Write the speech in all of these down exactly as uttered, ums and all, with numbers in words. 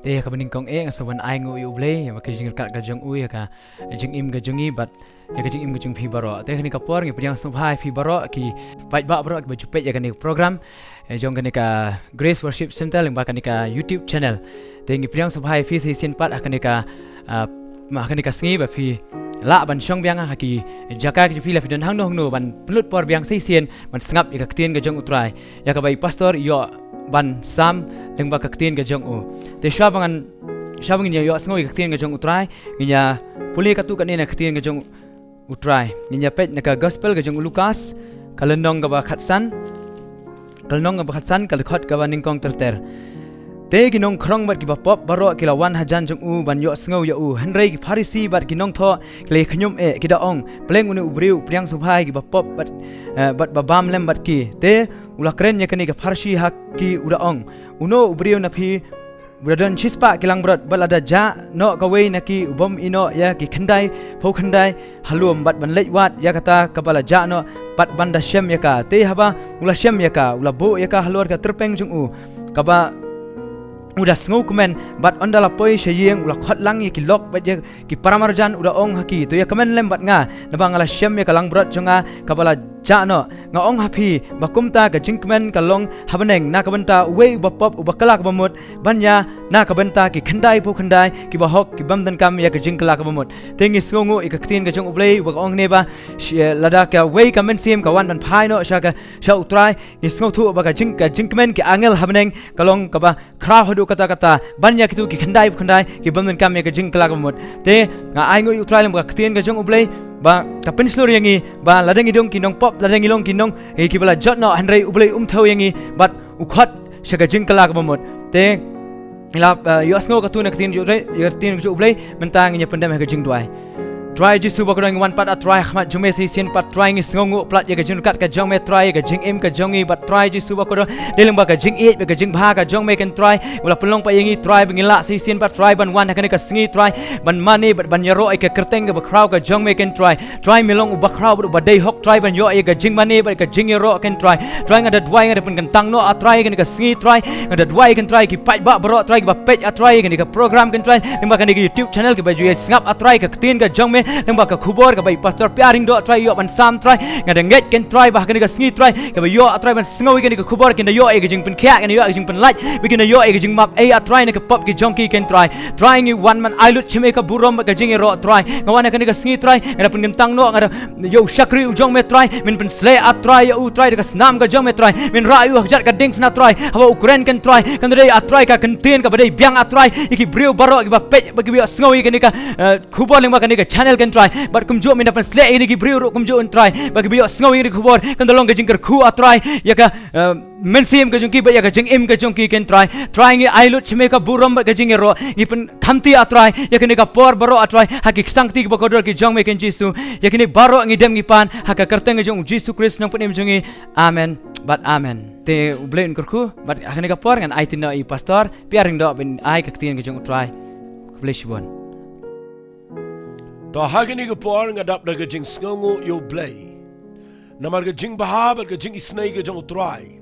Te ha kaba nyngkong eh nga sngewbha ban ai nguh ïa U Blei ïa ka jingryngkat ka jong u ïa ka jingim ka jong ngi bad ïa ka jingim ka jong phi baroh. Te ha kane ka por ngi pdiang sngewbha ïa phi baroh ki paidbah baroh kiba ju peit ïa kane ka program eh, jong kane ka Grace Worship Centre lyngba kane ka YouTube channel. Te ngi pdiang sngewbha ïa phi sa shisien pat ha kane ka ah, ma ha kane ka sngi ba phi lah ban shong biang ha ki jaka ki jong phi, la phi don hangno hangno ban pynlut por biang sa shisien ban sngap ïa ka ktien ka jong U Trai, ïa kaba i pastor i ïoh ban sam lyngba ka ktien ka jong u. Te shuwa ba ngan, shuwa ba ngin ïa ïohsngew ïa ka ktien ka jong U Trai, ngin ïa pule katto katne na ka ktien ka jong U Trai. Ngin ïa peit na ka gospel ka jong u Lukas, ka lynnong kaba khatsan, ka lynnong kaba khatsan, ka dkhot kaba nyngkong ter ter. Te ki nongkhrong bad kiba pop baroh ki la wan hajan jong u ban ïohsngew ïa u. Hynrei ki Pharisi bad ki nongthoh ki la ïa khñium eh, ki da ong, pleng une u briew u pdiang sngewbha ïa kiba pop bad, eh, bad ba bam lem bad ki. Te u la kren ïa kane ka pharshi ha ki, u da ong, uno u briew na phi u da don shispah ki langbrot, bad lada jah noh kawei na ki, u bym ïeh noh ïa ki khyndai phew khyndai ha lum bad ban leit wad ïa kata kaba la jah noh bad ban da shem ïa ka? Te haba u la shem ïa ka, u la buh ïa ka halor ka tyrpeng jong u kaba u da sngewkmen, bad ynda la poi sha ïing u la khot lang ïa ki lok bad ïa ki paramarjan, u da ong ha ki, to ïa kmen lem bad nga, naba nga la shem ïa ka langbrot jong nga kaba la jah noh. Nga ong ha phi ba kumta ka jingkmen ka long ha bneng na ka bynta uwei uba pop uba kylla kaba mut, ban ïa na ka bynta ki khyndai phew khyndai kiba hok, ki bym donkam ïa ka jingkylla kaba mut. Te ngi sngewnguh ïa ka ktien ka jong U Blei uba ka ong ne ba, shi-, eh, lada kawei ka mynsiem ka wan ban phai noh sha ka, sha U Trai, ngi sngewthuh ba ka jing, ka jingkmen ki angel ha bneng ka long kaba khraw haduh katta katta ban ïa kito ki khyndai phew khyndai ki bym donkam ïa ka jingkylla kaba mut. Te nga ainguh ïa U Trai lyngba ka ktien ka jong U Blei ba ka pynshlur ïa ngi ba lada ngi long ki nongpop, lada ngi long ki nong, eh, kiba la jot noh, hynrei U Blei um thew ïa ngi bad u khot sha ka jingkylla kaba mut. Te ngi la, eh, ïohsngew katto na ka ktien jong U Blei, ïa ka ktien jong U Blei, mynta ngin ïa pyndem ha ka jingduwai. Trai Jisu bakordor, ngi wan pat, ah Trai, ha khmat jong me sa shisien pat, Trai, ngi sngewnguh palat ïa ka jingryngkat ka jong me, Trai, ïa ka jingim ka jong ngi, bad Trai Jisu bakordor, dei lyngba ka jingïeit bad ka jingbha ka jong me ken Trai, ba la pynlong pat ïa ngi Trai ba ngin lah sa shisien pat Trai ban wan ha kane ka sngi Trai, ban mane bad ban ïaroh ïa ka kyrteng kaba khraw ka jong me ken Trai. Trai, me long uba khraw bad uba dei hok Trai ban ïoh ïa ka jingmane bad ka jingïaroh ken Trai. Trai, nga da duwai, nga da pynkyntang noh, ah Trai, ïa kane ka sngi Trai, nga da duwai ken Trai ki paidbah baroh Trai kiba peit, ah Trai, ïa kane ka program ken Trai, lyngba kane ka YouTube channel, kiba ju ïa sngap, ah Trai, ka ktien ka jong me, lyngba ka khubor kaba i Pastor Piaringdoh Trai ïoh ban sam Trai. Nga da ngeit ken Trai ba ha kane ka sngi Trai, kiba ïoh, ah Trai, ban sngew ïa kane ka khubor, kin da ïoh ïa ka jingpynkhiah, kin da ïoh ïa ka jingpynlait, ba kin da ïoh ïa ka jingmap ei, ah Trai, na ka pop ki jong ki ken Trai. Trai, ngi wan ban ai lut sha me ka burom bad ka jingïaroh Trai. Nga wan ha kane ka sngi Trai, nga da pynkyntang noh, nga da ïa u shakri u jong me Trai, men pynsleh, ah Trai, ïa u Trai da ka snam ka jong me Trai, men rah ïa u ha kjat ka diengphna Trai, haba u kren ken Trai, kan dei, ah Trai, ka ktien kaba dei biang, ah Trai, ïa ki briew baroh kiba peit bad kiba ïohsngew ïa kane ka, eh, khubor lyngba kane ka channel ken Trai, bad kumjuh men da pynsleh ïa kine ki briew ruh kumjuh ken Trai, bad kiba ïohsngew ïa kane ka khubor, kan da long ka jingkyrkhu, ah Trai, ïa ka, eh, mynsiem ka jong ki bad ïa ka jingim ka jong ki ken Trai. Trai, ngi ai lut sha me ka burom bad ka jingïaroh, ngi pynkhamti, ah Trai, ïa kane ka por baroh, ah Trai, ha ki ksangkti kiba kordor ki jong me ken Jisu. Ïa kine baroh ngi dem ngi pan ha ka kyrteng ka jong U Jisu Khrist, Nongpynim jong ngi. Amen bad amen. Te U Blei un kyrkhu, bad ha kane ka por ngan aiti noh ïa i Pastor Piaringdoh ban ai ka ktien ka jong U Trai. Khublei shibun. To ha kane ka por nga dap da ka jingsngewnguh ïa U Blei namar ka jingbha bad ka jingisynei ka jong U Trai,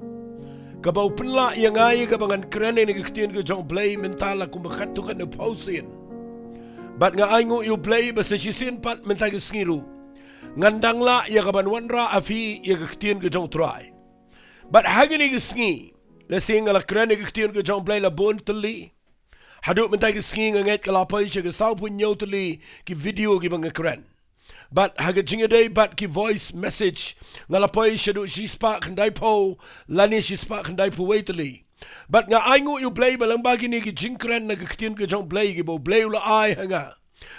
kaba u pynlah ïa nga ïa kaba ngan kren ïa kane ka ktien ka jong U Blei mynta la kumba katto katne phew sien. Bad nga ainguh ïa U Blei ba sa shisien pat mynta ka sngi ruh ngan dang lah ïa kaban wanrah ha phi ïa ka ktien ka jong U Trai. Bad ha kane ka sngi, lehse nga la kren ïa ka ktien ka jong U Blei la bun tylli. Haduh mynta ka sngi nga ngeit ka la poi sha ka sawphew hynñiew tylli ki video kiba nga kren. Bad ha ka jingïadei bad ki voice message, nga la poi shaduh shispah khyndaiphew lane shispah khyndaiphew wei tylli. Bad nga ainguh ïa U Blei ba lyngba kine ki jingkren na ka ktien ka jong U Blei kiba U Blei u la ai ha nga,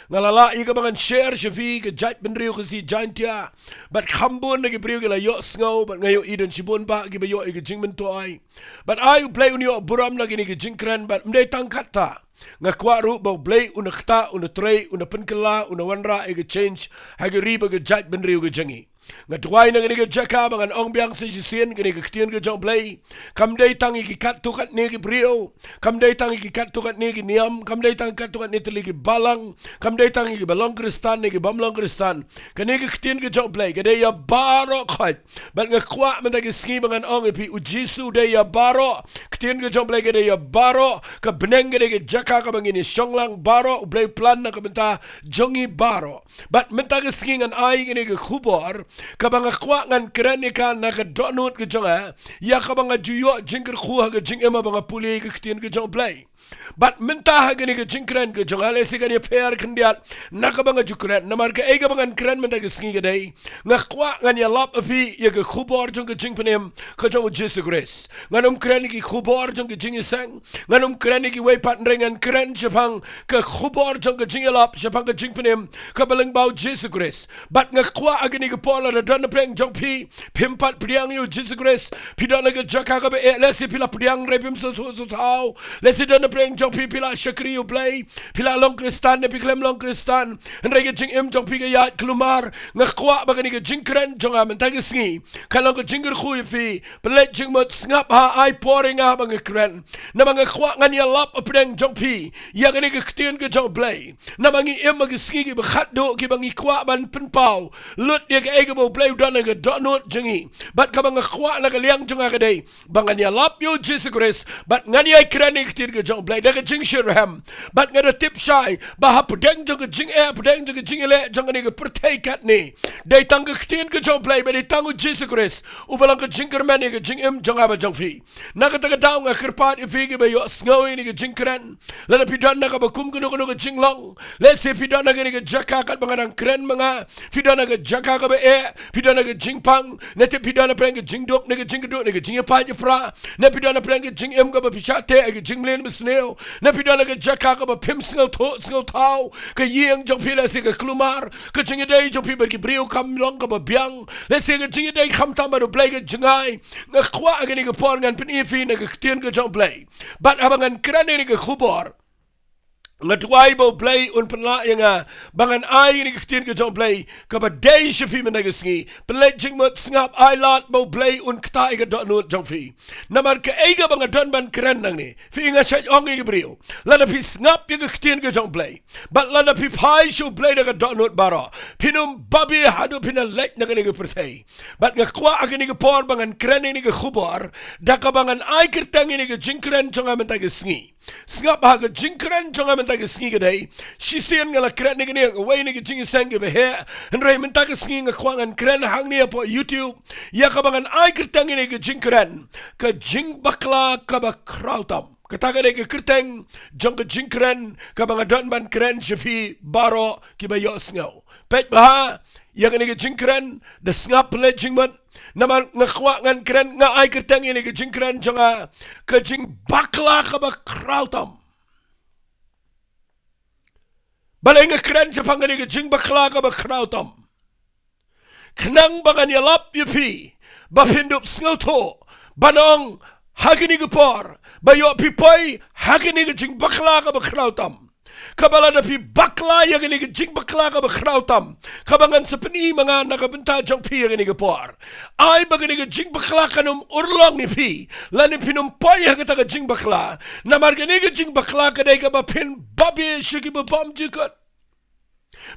nga la lah ïa kaba ngan share sha phi ka jaitbynriew Khasi Jaintia. Bad kham bun na ki briew ki la ïohsngew, bad nga ïohi don shibun bah kiba ïoh ïa ka jingmyntoi. Bad ai U Blei un ïoh burom na kine ki jingkren, bad ym dei tang katta. Nga kwah ruh ba U Blei un da ktah, un da trei, un da pynkylla, un da wanrah ïa ka change ha ka ri bad ka jaitbynriew ka jong ngi. Nga duwai na kane ka jaka ba ngan ong biang sa shisien kane ka ktien ka jong U Blei. Kam dei tang ïa ki katto katne ki briew. Kam dei tang ïa ki katto katne ki niam. Kam dei tang katto katne tylli ki balang. Kam dei tang ïa ki ba long Khristan ne ki bym long Khristan. Kane ka ktien ka jong U Blei ka dei ïa baroh khoit. Bad nga kwah mynta ka sngi ba ngan ong ïa phi, U Jisu u dei ïa baroh. Ktien ka jong U Blei ka dei ïa baroh. Ka bneng ka dei ka jaka kaba ngin ïa shong lang baroh. U Blei u plan na ka bynta jong ngi baroh. Bad mynta ka sngi ngan ai kane ka khubor kaba nga kwah ngan kren ïa ka na ka dohnud ka jong nga, ïa kaba nga ju ïoh jingkyrkhu ha ka jingim haba nga pule ïa ka ktien ka jong U Blei. Bad mynta ha kane ka jingkren ka jong nga, lehse kan ïapher khyndiat na kaba nga ju kren, namar kaei kaba ngan kren mynta ka sngi ka dei, nga kwah ngan ïalap ha phi ïa ka khubor jong ka jingpynim ka jong U Jisu Khrist. Ngan ym kren ïa ki khubor jong ka jingïaseng, ngan ym kren ïa kiwei pat, hynrei ngan kren shaphang ka khubor jong ka jingïalap shaphang ka jingpynim kaba lyngba U Jisu Khrist. Bad nga kwah ha kane ka por lada don napdeng jong phi phim pat pdiang ïa U Jisu Khrist, phi don ha ka jaka kaba eh, lehse phi la pdiang hynrei phim sngewthuh sngewthaw, lehse don napdeng jong phi phi la shakri U Blei, phi la long Khristan ne phi khlem long Khristan, hynrei ka jingim jong phi ka ïaid kulmar. Nga kwah ba kane ka jingkren jong nga mynta ka sngi kan long ka jingkyrkhu ïa phi. Pynleit jingmut, sngap ha, ai por ïa nga ba nga kren. Namar nga kwah ngan ïalap hapdeng jong phi ïa kane ka ktien ka jong U Blei. Namar ngi im ha ki sngi kiba khatduh kiba ngi kwah ban pynpaw lut ïa kaei kaba U Blei u don ha ka dohnud jong ngi. Bad kaba nga kwah na ka liang jong nga ka dei ba ngan ïalap ïa U Jisu Khrist bad ngan ïai kren ïa ka ktien ka jong U Blei da ka jingshitrhem. Bad nga da tip shai ba hapdeng jong ka jingeh, hapdeng jong ka jingïaleh jong kane ka pyrthei katne, dei tang ka ktien ka jong U Blei bad dei tang U Jisu Khrist uba long ka jingkyrmen ïa ka jingim jong nga bad jong phi. Na kata ka daw nga kyrpad ïa phi kiba ïohsngew ïa kane ka jingkren, lada phi don na kaba kum kano kano ka jinglong, lehse phi don ha kane ka jaka katba nga dang kren ma nga, phi don ha ka jaka kaba eh, phi don ha ka jingpang, ne tip phi don hapdeng ka jingduk ne ka jingkyrduh ne ka jingïapait ïapra, ne phi don hapdeng ka jingim kaba phi shah teh ha ka jingmlien basniew, ne phi don ha ka jaka kaba phim sngewthuh sngewthaw, ka ïing jong phi lehse ka kulmar, ka jingïadei jong phi bad ki briew kam long kaba biang, lehse ka jingïadei khamtam bad U Blei ka jngai. Nga kwah ha kane ka por ngan pyni ïa phi na ka ktien ka jong U Blei. Bad haba ngan kren ïa kane ka khubor, nga duwai ba U Blei un pynlah ïa nga ba ngan ai ïa kane ka ktien ka jong U Blei kaba dei sha phi mynta ka sngi. Pynleit jingmut, sngap, ai lad ba U Blei un ktah ïa ka dohnud jong phi. Namar kaei kaba nga don ban kren nangne, phi, nga shait ong ïa ki briew, lada phi sngap ïa ka ktien ka jong U Blei bad lada phi phai sha U Blei da ka dohnud baroh, phin ym babe haduh phin leit na kane ka pyrthei. Bad nga kwah ha kane ka por ba ngan kren ïa kane ka khubor da kaba ngan ai kyrteng ïa kane ka jingkren jong nga mynta ka sngi. Sngap ha, ka jingkren jong nga mynta ka sngi ka dei, shisien nga la kren ïa kane ha kawei na ka jingïaseng kaba heh, hynrei mynta ka sngi nga kwah ngan kren hangne hapoh YouTube ïa kaba ngan ai kyrteng ïa kane ka jingkren, ka jingbakla kaba khraw tam. Kata ka dei ka kyrteng jong ka jingkren kaba nga don ban kren sha phi baroh kiba ïohsngew. Peit bha ïa kane ka jingkren, da sngap, pynleit jingmut. Namar nga kwah ngan kren, nga ai kyrteng ïa kane ka jingkren jong nga, ka jingbakla kaba khraw tam. Balei nga kren shaphang kane ka jingbakla kaba khraw tam? Khnang ba ngan ïalap ïa phi ba phin dup sngewthuh ban ong ha kane ka por ba ïoh phi poi ha kane ka jingbakla kaba khraw tam. Kaba lada phi bakla ïa kane ka jingbakla kaba khraw tam, kaba ngan sa pyni ma nga na ka bynta jong phi ha kane ka por, ai ba kane ka jingbakla kan ym urlong ïa phi lane phin ym poi ha kata ka jingbakla. Namar kane ka jingbakla ka dei kaba phin babe sha kiba bym jukut.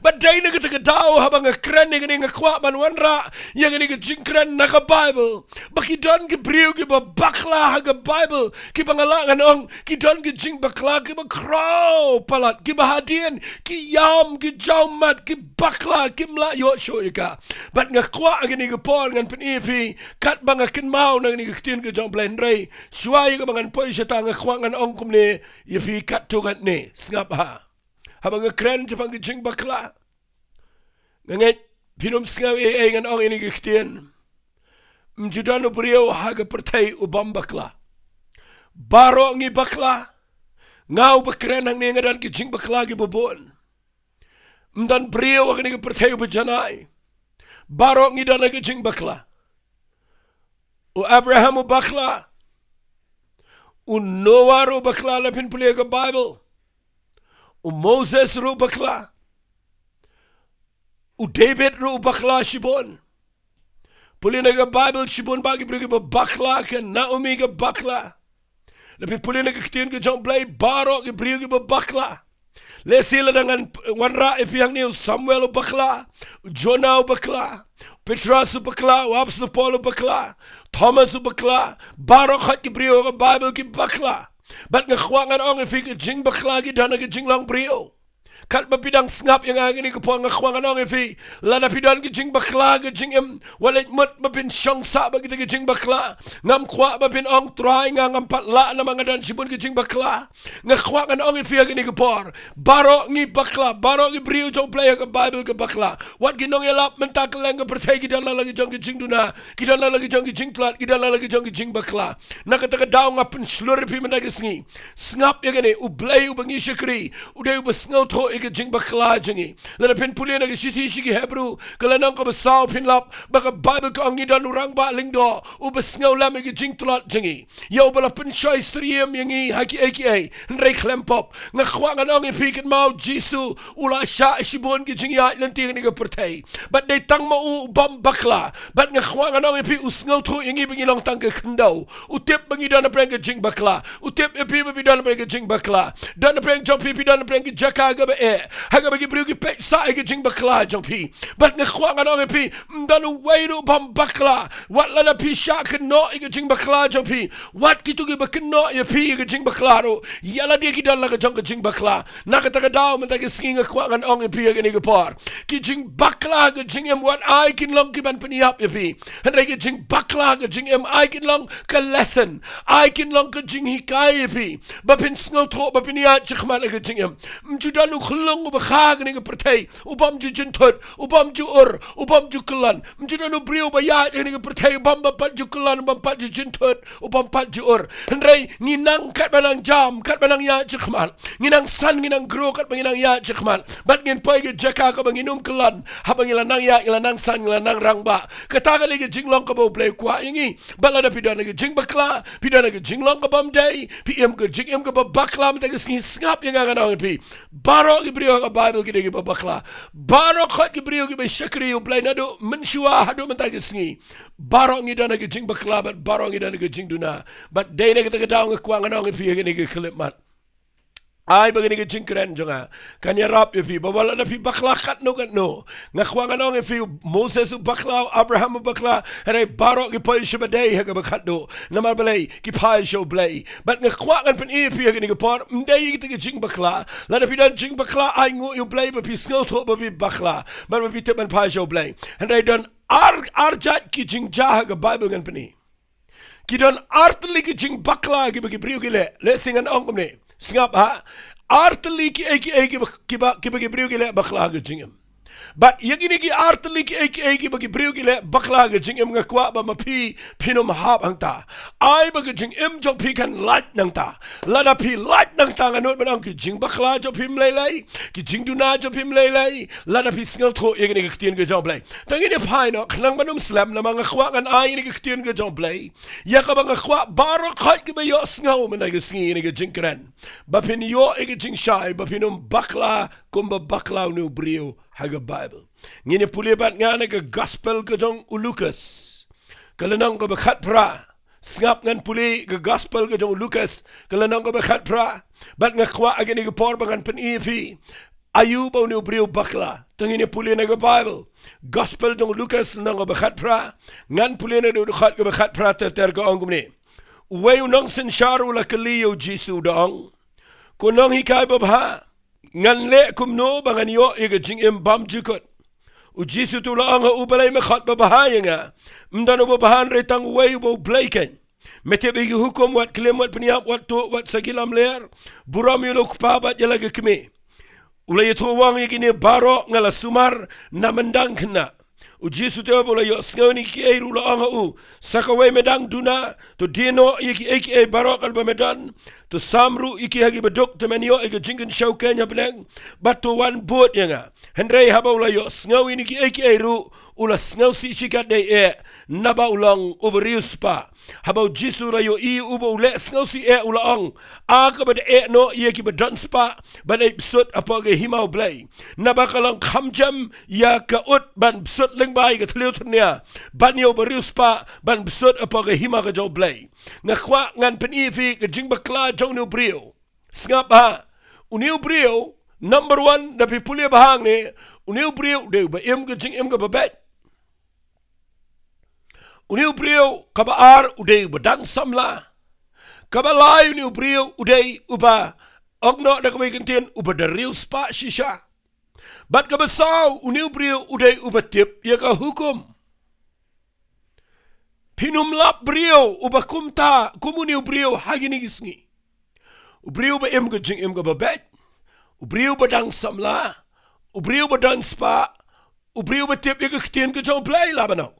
Bad dei na kata ka daw haba nga kren ïa kane nga kwah ban wanrah ïa kane ka jingkren na ka Baibl. Ba ki don ki briew kiba bakla ha ka Baibl, kiba nga lah ngan ong ki don ki jingbakla kiba khraw palat, kiba hadien ki ïam, ki jaw mat, ki bakla, kim lah ïoh shuh ïa ka. Bad nga kwah ha kane ka por ngan pyni ïa phi katba nga kynmaw na kane ka ktien ka jong U Blei, hynrei shuwa ïa kaba ngan poi shata nga kwah ngan ong kumne ïa phi katto katne. Sngap ha. Haba nga kren shaphang ka jingbakla, nga ngeit phin ym sngew ei ei ngan ong ïa kane ka ktien. Ym ju don u briew ha ka pyrthei u bym bakla. Baroh ngi bakla. Nga uba kren hangne nga don ki jingbakla kiba bun. Ym don briew ha kane ka pyrthei uba janai. Baroh ngi don ha ka jingbakla. U Abraham u bakla. U Noah ruh u bakla, lada phin pule ka Baibl. U Moses ruh u bakla. U David ruh u bakla shibun. Pule na ka Bible, shibun bah ki briew kiba bakla, ka Naomi ka bakla. Lada phi pule na ka ktien ka jong U Blei, baroh ki briew kiba bakla. Lehse lada ngan wanrah ïa phi hangne, u Samuel u bakla, u Jonah u bakla, Petros u bakla, u Apostol Paul u bakla, Thomas u bakla, baroh khoit ki briew ha ka Bible ki bakla. Bad nga kwah ngan ong ïa phi, ki jingbakla ki don ha ki jinglong briew. Katba phi dang sngap ïa nga ha kane ka por, nga kwah ngan ong ïa phi, lada phi don ki jingbakla ha ka jingim, wat leit mut ba phin shong sah bad kita ki jingbakla. Ngam kwah ba phin ong, Trai, nga ngam pat lah namar nga don shibun ki jingbakla. Nga kwah ngan ong ïa phi ha kane ka por, baroh ngi bakla, baroh ki briew jong U Blei ha ka Bible ki bakla. Wat ki nongïalap mynta kylleng ka pyrthei ki don la la ki jong ki jingduna, ki don la la ki jong ki jingtlot, ki don la la ki jong ki jingbakla. Na kata ka daw nga pynshlur ïa phi mynta ka sngi. Sngap ïa kane, U Blei uba ngi shakri u dei uba sngewthuh ïa ka jingbakla jong ngi. Lada phin pule na ka shithi sha ki Hebru, ka lynnong kaba saw, phin lap ba ka Bible ka ong ngi don u Rangbah Lyngdoh uba sngewlem ïa ka jingtlot jong ngi, ïa uba la pynshoi syriem ïa ngi ha kiei kiei. Hynrei khlem pop, nga kwah ngan ong ïa phi, kynmaw Jisu u la shah shibun ki jingïaid lynti ha kane ka pyrthei, bad dei tang ma u u bym bakla. Bad nga kwah ngan ong ïa phi, u sngewthuh ïa ngi ba ngi long tang ka khyndew. U tip ba ngi don hapdeng ka jingbakla. U tip ïa phi ba phi don hapdeng ka jingbakla. Don hapdeng jong phi, phi don hapdeng ka jaka kaba eh, ha kaba ki briew ki peit sah ïa ka jingbakla jong phi. Bad nga kwah ngan ong ïa phi, ym don uwei ruh u bym bakla. Wat lada phi shah kynnoh ïa ka jingbakla jong phi, wat kito kiba kynnoh ïa phi ïa ka jingbakla ruh, ïa lade ki don la ka jong ka jingbakla. Na kata ka daw mynta ka sngi nga kwah ngan ong ïa phi ha kane ka por, ki jingbakla ha ka jingim wat ai kin long ki ban pynïap ïa phi. Hynrei ki jingbakla ha ka jingim ai kin long ka lesson, ai kin long ka jinghikai ïa phi, ba phin sngewthuh, ba phin ïaid shakhmat ha ka jingim. Ym ju don u khyllung uba kha ha kane ka pyrthei u bym ju jynthut, u bym ju ur, u bym ju kyllon. Ym ju don u briew ba ïaid ha kane ka pyrthei u bym pat ju kyllon, u bym pat ju jynthut, u bym pat ju ur. Hynrei ngi nang katba nang jam, katba nang ïaid shakhmat. Ngi nang san, ngi nang grow katba ngi nang ïaid shakhmat. Bad ngin poi ha ka jaka kaba ngin ym kyllon, haba ngi la nang ïaid, ngi la nang san, ngi la nang rangbah. Kata ka dei ka jinglong kaba U Blei u kwah ïa ngi. Bad lada phi don ha ka jingbakla, phi don ha ka jinglong ka bym dei, phi im ka jingim kaba bakla mynta ka sngi, sngap ïa nga, ngan ong ïa phi, baroh ki briew ha ka Bible ki dei kiba bakla. Baroh khoit ki briew kiba shakri U Blei naduh mynshuwa haduh mynta ka sngi, baroh ngi don ha ka jingbakla bad baroh ngi don ha ka jingduna. Bad dei na kata ka daw nga kwah ngan ong ïa phi ha kane ka khyllipmat, ai ba kane ka jingkren jong nga kan ïarap ïa phi, ba wat lada phi bakla katno katno. Nga kwah ngan ong ïa phi, u Moses u bakla, u Abraham u bakla, hynrei baroh ki poi sha ba dei ha kaba khatduh. Namar balei? Ki phai sha U Blei. Bad nga kwah ngan pyni ïa phi ha kane ka por, ym dei kita ki jingbakla. Lada phi don jingbakla, ai nguh ïa U Blei ba phi sngewthuh ba phi bakla bad ba phi tip ban phai sha U Blei. Hynrei don ar, ar jait ki jingjia ha ka Bible ngan pyni. Ki don artylli ki jingbakla kiba ki briew ki leh. Lehse ngan ong kumne, sngap ha, artylli kiei kiei kiba, kiba, kiba ki briew ki leh bakla ha ka jingim. Bad ïa kine ki artylli kiei kiei kiba ki briew ki leh bakla ha ka jingim, nga kwah ba ma phi phin ym hap hangta. Ai ba ka jingim jong phi kan lait nangta. Lada phi lait nangta, nga nud ban ong ki jingbakla jong phi ym lei lei, ki jingduna jong phi ym lei lei, lada phi sngewthuh ïa kane ka ktien ka jong U Blei. Tang ngin ïa phai noh, khnang ban ym slem, namar nga kwah ngan ai ïa kane ka ktien ka jong U Blei, ïa kaba nga kwah baroh khoit kiba ïohsngew mynta ka sngi ïa kane ka jingkren, ba phin ïoh ïa ka jingshai, ba phin ym bakla kumba bakla une u briew ha ka Bible. Ngin ïa pule bad nga na ka Gospel ka jong u Lukas, ka lynnong kaba khatphra. Sngap, ngan pule ka Gospel ka jong u Lukas, ka lynnong kaba khatphra. Bad nga kwah ha kane ka por ba ngan pyni ïa phi aïu ba une u briew u bakla. Tang ngin ïa pule na ka Bible. Gospel jong u Lukas, lynnong kaba khatphra. Ngan pule naduh u dkhot kaba khatphra ter ter, ka ong kumne: Uwei u nongsynshar u la kylli ïa u Jisu, u da ong: Ko Nonghikai babha, ngan leh kumno ba ngan ïoh ïa ka jingim bymjukut? U Jisu te u la ong ha u: Balei me khot babha ïa nga? Ym don uba bha, hynrei tang uwei, uba U Blei keiñ. Me tip ïa ki hukum: wat klim, wat pynïap, wat tuh, wat sakhi lamler, burom ïa la u kpa bad ïa la ka kmie. U la ïathuh, u ong: Ïa kine baroh nga la sumar na myndang khynnah. U Jisu te haba u la ïohsngew ïa kine kiei ruh, u la ong ha u: Sa kawei me dang duna? To die noh ïa kiei kiei baroh katba me don, To sam ruh ïa ki ha ki baduk, te men ïoh ïa ka jingkynshew keiñ ha bneng, bad to wan bud ïa nga. Hynrei haba u la ïohsngew ïa kine kiei kiei ruh, u la sngewsih shikatdei eh, naba u long u bariewspah. Haba u Jisu u la ïohi uba u leh sngewsih eh, u la ong, A kaba da eh noh ïa ki badonspah ban ïaid bsut hapoh ka hima U Blei. Naba ka long kham jem ïa ka ut ban bsut lyngba ïa ka thliew thyrnia ban ïa u bariewspah ban bsut hapoh ka hima ka jong U Blei. Nga kwah ngan pyni ïa phi ka jingbakla jong une u briew. Sngap ha, une u briew, number one, da phi pule bha hangne, une u briew u dei uba im ka jingim kaba beit. Une u briew, kaba ar, u dei uba dang samla. Kaba lai, une u briew u dei uba, ong noh da kawei ka ktien, uba da riewspah shisha. Bad kaba saw, une u briew u dei uba tip ïa ka hukum. Phin ym lap briew uba kumta, kum une u briew ha kine ki sngi. U briew uba im ka jingim kaba beit, u briew uba dang samla, u briew uba donspah, u briew uba tip ïa ka ktien ka jong U Blei, lah ban ong.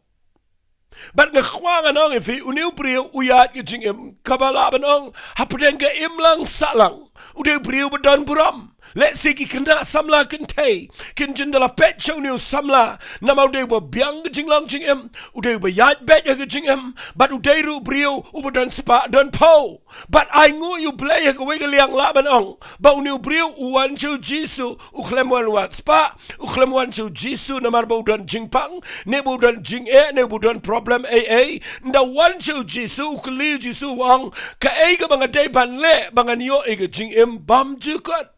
Bad nga kwah ngan ong ïa phi, une u briew u ïaid ka jingim kaba, lah ban ong, hapdeng ka imlang sahlang. U dei u briew uba don burom. Lehse ki khynnah samla kynthei kin jin da la peit sha une u samla, namar u dei uba biang ka jinglong jingim, u dei uba ïaid beit ha ka jingim, bad u dei ruh u briew uba donspah donphew. Bad ainguh ïa U Blei ha kawei ka liang, lah ban ong, ba une u briew u wan sha u Jisu, u khlem wan wad spah, u khlem wan sha u Jisu namar ba u don jingpang, ne ba u don jingeh, ne ba u don problem ei ei. Ynda u wan sha u Jisu, u kylli u Jisu, u ong, Kaei kaba nga dei ban leh ba ngan ïoh ïa ka jingim bymjukut?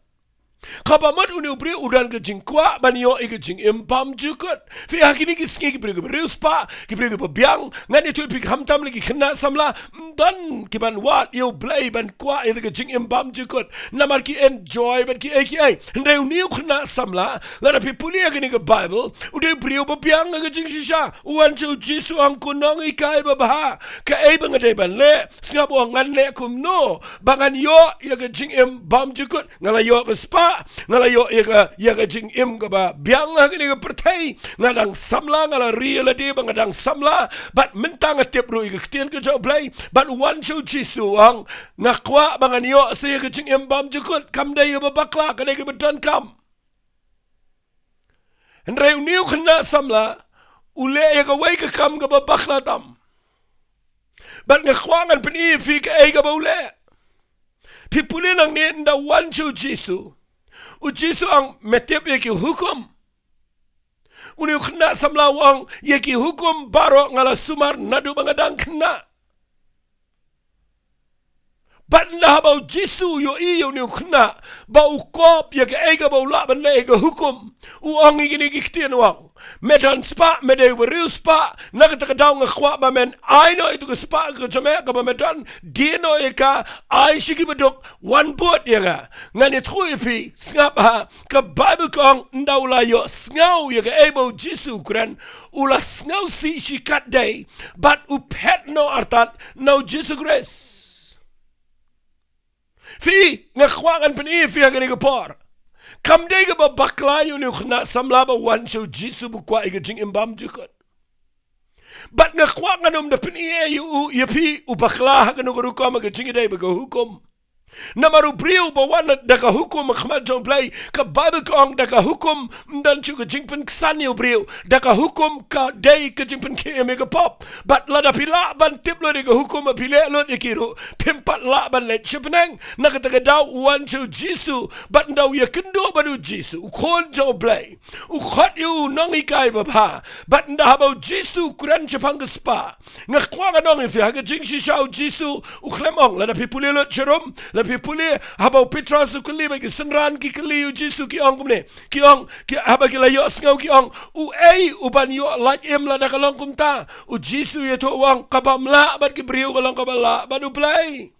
Kaba mut une u briew u don ka jingkwah ban ïoh ïa ka jingim bymjukut. Phi, ha kine ki sngi ki briew kiba riewspah, ki briew kiba biang, ngan ïathuh ïa phi, khamtam lei ki khynnah samla, ym don kiban wad ïa U Blei ban kwah ïa ka jingim bymjukut. Namar ki enjoy bad kiei kiei. Hynrei une u khynnah samla, lada phi pule ha kane ka Baibl, u dei u briew ba biang ha ka jingshisha. U wan sha u Jisu, u ong, Ko Nonghikai babha, kaei ba nga dei ban leh? Sngap, u ong, Ngan leh kumno ba ngan ïoh ïa ka jingim bymjukut? Nga la ïoh ka spah, nga la ïoh ïa ka, ïa ka jingim kaba biang ha kane ka pyrthei. Nga dang samla, nga la ri ïa lade ba nga dang samla, bad mynta nga tip ruh ïa ka ktien ka jong U Blei. Bad u wan sha u Jisu, u ong, Nga kwah ba ngan ïoh sa ïa ka jingim bymjukut. Kam dei kaba bakla, ka dei kaba donkam. Hynrei une u khynnah samla u leh ïa kawei ka kam kaba bakla tam. Bad nga kwah ngan pyni ïa phi kaei kaba u leh. Phi pule nangne, ynda u wan sha u Jisu, u Jisu u ong, Me tip ïa ki hukum? Une u khynnah samla u ong, Ïa ki hukum baroh nga la sumar naduh ba nga dang khynnah. Bad ynda haba u Jisu u ïohi ïa une u khynnah ba u kop ïa kaei kaba u lah ban leh ïa ka hukum, u ong ïa kine ki ktien, u ong, Me don spah, me dei u bariewspah. Na kata ka daw nga kwah ba men ai noh ïa tu ka spah ka jong me kaba me don, die noh ïa ka, ai sha ki baduk, wan bud ïa nga. Ngan ïathuh ïa phi, sngap ha, ka Baibl ka ong, ynda u la ïohsngew ïa kaei ba u Jisu u kren, u la sngewsih shikatdei, bad u phet noh artat na u Jisu Khrist. Phi, nga kwah ngan pyni ïa phi ha kane ka por, kam dei kaba bakla ïa une u khynnah samla ba u wan sha u Jisu ba u kwah ïa ka jingim bymjukut. Bad nga kwah ngan ym da pyni ïa u, ïa phi, u bakla ha kano ka rukom ha ka jingïadei bad ka hukum. Namar u briew ba wan da ka hukum ha khmat jong U Blei, ka Baibl ka ong, da ka hukum ym don shuh ka jingpynksan ïa u briew. Da ka hukum ka dei ka jingpynkhie ïa me ka pop. Bad lada phi lah ban tip lut ïa ka hukum, phi leh lut ïa ki ruh, phim pat lah ban leit sha bneng. Na kata ka daw u wan sha u Jisu, bad ynda u ïakynduh bad u Jisu, u Khun jong U Blei, u khot ïa u Nonghikai babha. Bad ynda haba u Jisu u kren shaphang ka spah, nga kwah ngan ong ïa phi, ha ka jingshisha u Jisu u khlem ong. Lada phi pule lut sharum, lada phi pule haba u Petros u kylli bad ki synran ki kylli u Jisu, ki ong kumne, ki ong, ki, haba ki la ïohsngew ki ong, Uei u ban ïoh lait im lada ka long kumta? U Jisu u ïathuh u ong, Ka bym lah bad ki briew ka long kaba lah bad U Blei.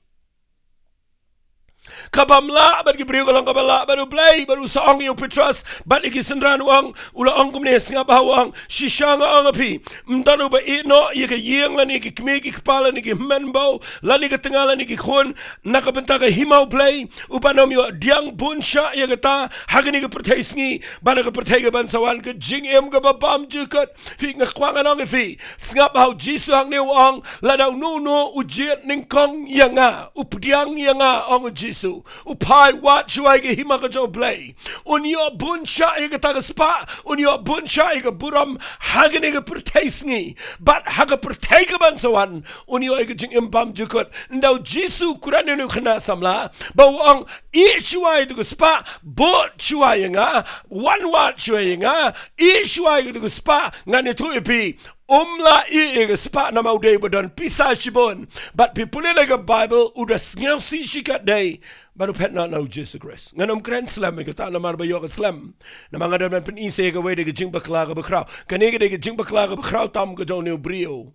Ka bym lah bad ki briew ka long kaba lah bad U Blei, bad u sa ong ïa u Petros bad ïa ki synran, u ong, u la ong kumne, sngap bha, u ong, shisha nga ong ïa phi, ym don uba ïeh noh ïa ka ïing lane ïa ki kmie ki kpa lane ïa ki hynmen bau lane ïa ka tnga lane ïa ki khun na ka bynta ka hima U Blei, u ban ym ïoh pdiang bun shah ïa kata ha kane ka pyrthei sngi, bad ha ka pyrthei ka ban sa wan ka jingim kaba bymjukut. Phi, nga kwah ngan ong ïa phi, sngap bha, u Jisu hangne u ong, lada uno uno u jied nyngkong ïa nga, u pdiang ïa nga, ong u Jisu, u phai wad shuwa ïa ka hima ka jong U Blei, un ïoh bun shah ïa kata ka spah, un ïoh bun shah ïa ka burom ha kane ka pyrthei sngi, bad ha ka pyrthei ka ban sa wan un ïoh ïa ka jingim bymjukut. Ynda u Jisu u kren ïa une u khynnah samla, ba u ong, ïeh shuwa ïa katu ka spah, bud shuwa ïa nga, wan wad shuwa ïa nga, ïeh shuwa ïa katu ka spah. Ngan ïathuh ïa phi, um lah ïeh ïa ka spah namar u dei ba don pisa shibun. Bad phi pule na ka Baibl, u da sngewsih shikatdei dei bad u phet noh na u Jisu Khrist. Ngan ym kren slem ïa kata namar ba ïoh ka slem, namar nga don ban pyni sa ïa kawei, dei ka jingbakla kaba khraw. Kane ka dei ka jingbakla kaba khraw tam ka jong une u briew.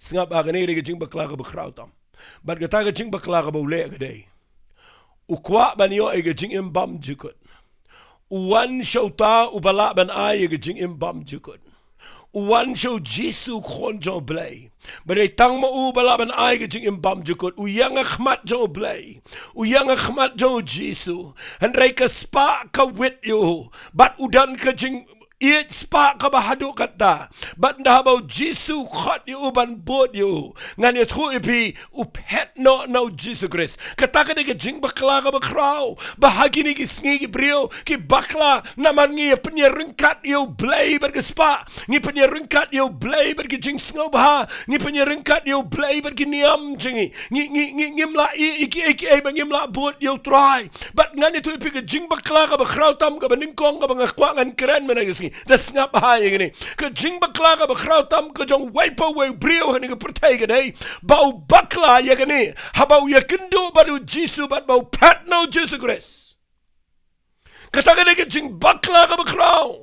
Sngap bha, kane ka dei ka jingbakla kaba khraw tam. Bad kata ka jingbakla kaba u leh ka dei, u kwah ban ïoh ïa ka jingim bymjukut. U wan sha uta uba lah ban ai ïa ka jingim bymjukut. U wan sha u Jisu, u Khun jong U Blei, ba dei tang ma u ba lah ban ai ka jingim bymjukut. U ïeng ha khmat jong U Blei, u ïeng ha khmat jong u Jisu. Hynrei ka spah ka wit ïa u, bad u don ka jingïeit spah kaba haduh katta. Bad ynda haba u Jisu u khot ïa u ban bud ïa u, ngan ïathuh ïa phi, u phet noh na u Jisu Khrist. Kata ka dei ka jingbakla kaba khraw, ba ha kine ki sngi ki briew ki bakla namar ngi ïa pynïaryngkat ïa U Blei bad ka spah, ngi pynïaryngkat ïa U Blei bad ki jingsngewbha, ngi pynïaryngkat ïa U Blei bad ki niam jong ngi. Ngi, ngi, ngi, ngim lah ïeh ïa kiei kiei, ba ngim lah bud ïa U Trai. Bad ngan ïathuh ïa phi, ka jingbakla kaba khraw tam kaba nyngkong kaba nga kwah ngan kren mynta ka sngi, da sngap bha ïa kane. Ka jingbakla kaba khraw tam ka jong uwei pa uwei u briew ha kane ka pyrthei ka dei ba u bakla ïa kane, haba u ïakynduh bad u Jisu bad ba u phet na u Jisu Khrist. Kata ka dei ka jingbakla kaba khraw.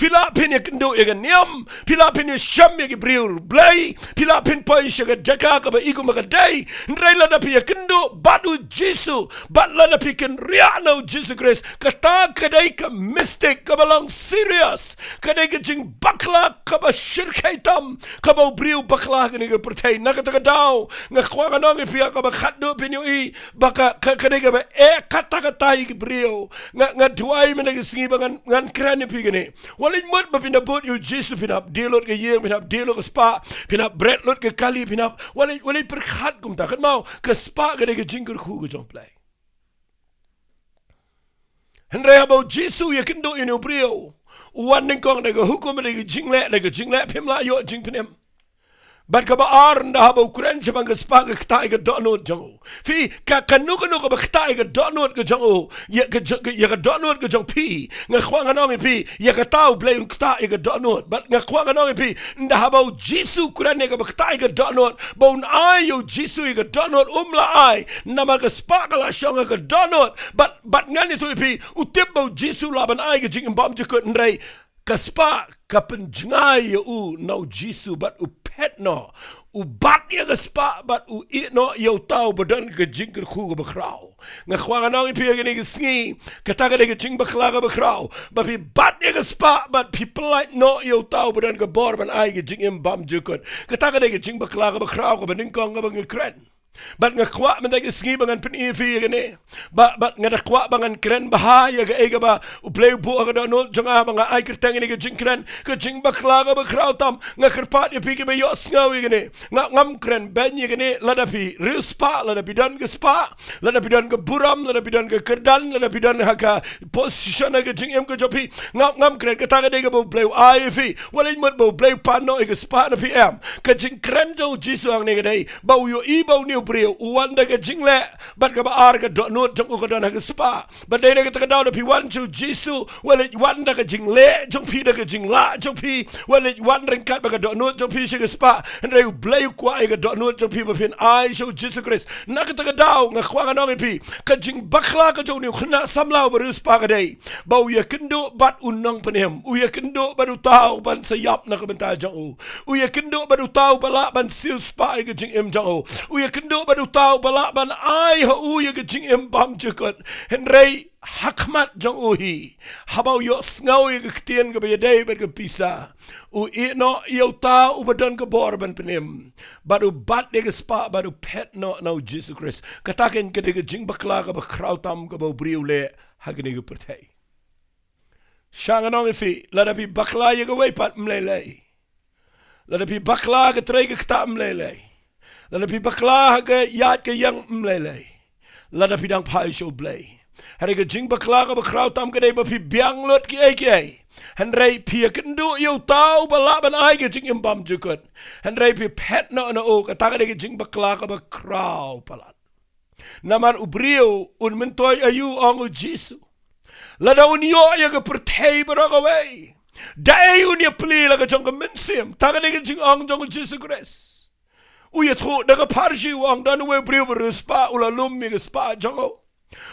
Phi lah phin ïakynduh ïa ka niam, phi lah phin ïashem ïa ki briew Blei, phi lah phin poi sha ka jaka kaba i kumba ka dei, hynrei lada phi ïakynduh bad u Jisu, bad lada phi kynriah na u Jisu Khrist, kata ka dei ka mistake kaba long serious. Ka dei ka jingbakla kaba shyrkhei tam kaba u briew bakla ha kane ka pyrthei. Na kata ka daw nga kwah ngan ong ïa phi, ha kaba khatduh phin ïohi ba ka, ka, ka dei kaba eh katta katta ïa ki briew. Nga, nga duwai mynta ka sngi ba ngan, ngan kren ïa phi kane. Wat leit mut ba phin da bud ïa u Jisu phin hap die lut ka ïing, phin hap die lut ka spah, phin hap bret lut ka kali, phin hap, wat leit, wat leit pyrkhat kumta. Kynmaw, ka spah ka dei ka jingkyrkhu ka jong U Blei. Hynrei haba u Jisu u ïakynduh ïa une u briew, u wan nyngkong da ka hukum, da ka jingleh, da ka jingleh phim lah ïoh jingpynim. Bad kaba ar, ynda haba u kren shaphang ka spah, ka ktah ïa ka dohnud jong u. Phi, ka, kano kano kaba ktah ïa ka dohnud ka jong u, ïa ka, ïa ka dohnud ka jong phi, nga kwah ngan ong ïa phi, ïa kata U Blei un ktah ïa ka dohnud. Bad nga kwah ngan ong ïa phi, ynda haba u Jisu u kren ïa kaba ktah ïa ka dohnud, ba un ai ïa u Jisu ïa ka dohnud, um lah ai, namar ka spah ka la shong ha ka dohnud. Bad, bad ngan ïathuh ïa phi, u tip ba u Jisu u lah ban ai ka jingim bymjukut, hynrei ka spah ka pynjngai ïa u na u Jisu bad u phet noh. U bat ïa ka spah bad u ïeh noh ïa uta uba don ka jingkyrkhu kaba khraw. Nga kwah ngan ong ïa phi ha kane ka sngi, kata ka dei ka jingbakla kaba khraw, ba phi bat ïa ka spah bad phi pyllait noh ïa uta uba don ka bor ban ai ka jingim bymjukut. Kata ka dei ka jingbakla kaba khraw kaba nyngkong kaba nga kren. Bad nga kwah mynta ka sngi ba ngan pyni ïa phi ïa kane. Ba, bad nga da kwah ba ngan kren bha ïa kaei kaba U Blei u buh ha ka dohnud jong nga ba nga ai kyrteng ïa kane ka jingkren, ka jingbakla kaba khraw tam. Nga kyrpad ïa phi kiba ïohsngew ïa kane. Nga, ngam kren beiñ ïa kane lada phi riewspah, lada phi don ka spah, lada phi don ka burom, lada phi don ka kyrdan, lada phi don ha ka position ha ka jingim ka jong phi. Ngam, ngam kren, kata ka dei kaba U Blei u ai ïa phi. Wat leit mut ba U Blei u pan noh ïa ka spah na phi, em. Ka jingkren jong u Jisu hangne ka dei ba u ïohi ba une u briew u wan da ka jingleh, bad kaba ar, ka dohnud jong u ka don ha ka spah. Bad dei na kata ka daw, lada phi wan sha u Jisu, wat leit wan da ka jingleh jong phi, da ka jinglah jong phi, wat leit wan ryngkat bad ka dohnud jong phi sha ka spah. Hynrei U Blei u kwah ïa ka dohnud jong phi ba phin ai sha u Jisu Khrist. Na kata ka daw nga kwah ngan ong ïa phi, ka jingbakla ka jong une u khynnah samla uba riewspah ka dei ba u ïakynduh bad u nongpynim, u ïakynduh bad uta uban sa ïap na ka bynta jong u, u ïakynduh bad uta uba lah ban siew spah ïa ka jingim jong u, u ïakynduh kynduh bad uta uba lah ban ai ha u ïa ka jingim bymjukut. Hynrei ha khmat jong u hi, haba u ïohsngew ïa ka ktien kaba ïadei bad ka pisa, u ïehnoh ïa uta uba don ka bor ban pynim, bad u bat ïa ka spah bad u phet noh na u Jisu Khrist. Kata keiñ ka dei ka jingbakla kaba khraw tam kaba u briew u leh ha kane ka pyrthei. Sha ngan ong ïa phi, lada phi bakla ïa kawei pat, ym lei lei. Lada phi bakla ha ka trei ka ktah, ym lei lei. Lada phi bakla ha ka ïaid ka ïeng, ym lei lei. Lada phi dang phai sha U Blei. Hynrei ka jingbakla kaba khraw tam ka dei ba phi biang lut kiei kiei, hynrei phi ïakynduh ïa uta uba lah ban ai ka jingim bymjukut, hynrei phi phet noh na u. Kata ka dei ka jingbakla kaba khraw palat. Namar u briew un myntoi aïu, ong u Jisu, lada un ïoh ïa ka pyrthei baroh kawei, da ei un ïaplie la ka jong ka mynsiem? Kata ka dei ka jingong jong u Jisu Khrist. U ïathuh da ka pharshi, u ong, don uwei u briew ba riewspah, u la lum ïa ka spah jong u,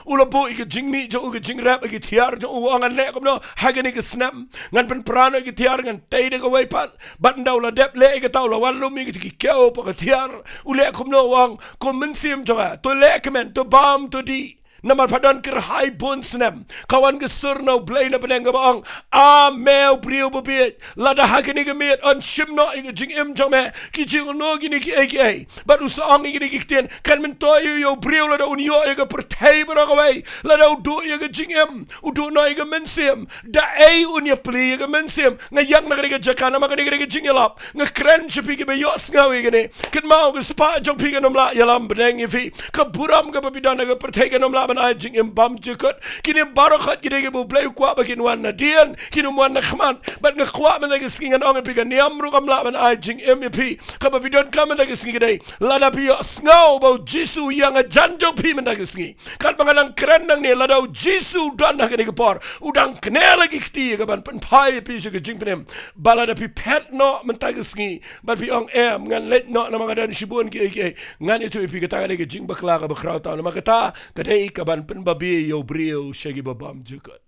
u la buh ïa ka jingmih jong u, ka jingrep, ïa ki tiar jong u, u ong, ngan leh kumno ha kane ka snem? Ngan pynpra noh ïa ki tiar, ngan tei da kawei pat. Bad ynda u la dep leh ïa kata, u la wan lum ïa ki kiew bad ka tiar. U leh kumno? U ong, ko mynsiem jong nga, to lehkmen, to bam, to dih. Namar pha don kyrhai bun snem. Ka wan ka sur na U Blei na bneng kaba ong, a me u briew babieit, lada ha kane ka miet yn shim noh ïa ka jingim jong me, ki jingno kine kiei kiei, bad u sa ong ïa kine ki ktien, kan myntoi aïu ïa u briew lada un ïoh ïa ka pyrthei baroh kawei, lada u duh ïa ka jingim, u duh noh ïa ka mynsiem, da ei un ïaplie ïa ka mynsiem? Nga ïeng na kane ka jaka namar kane ka dei ka jingïalap. Nga kren sha phi kiba ïohsngew ïa kane. Kynmaw, ka spah jong phi kan ym lah ïalam bneng ïa phi. Ka burom kaba phi don ha ka pyrthei kan ym lah ban ai jingim bymjukut. Kine baroh khat ki dei kiba U Blei u kwah ba kin wan nadien, kin ym wan na khmat. Bad nga kwah mynta ka sngi ngan ong ïa phi, ka niam ruh kam lah ban ai jingim ïa phi. Kaba phi donkam mynta ka sngi ka dei, lada phi ïohsngew ba u Jisu u ïeng hajan jong phi mynta ka sngi, katba nga dang kren nangne, lada u Jisu u don ha kane ka por, u dang kner la ki kti ïa ka ban pynphai ïa phi sha ka jingpynim. Ba lada phi phet noh mynta ka sngi bad phi ong, em, ngan leit noh namar nga don shibun kiei kiei, ngan ïathuh ïa phi, kata ka dei ka jingbakla kaba khraw tam. Namar kata ka dei ka ban pynbabe ïa u briew sha kiba bymjukut.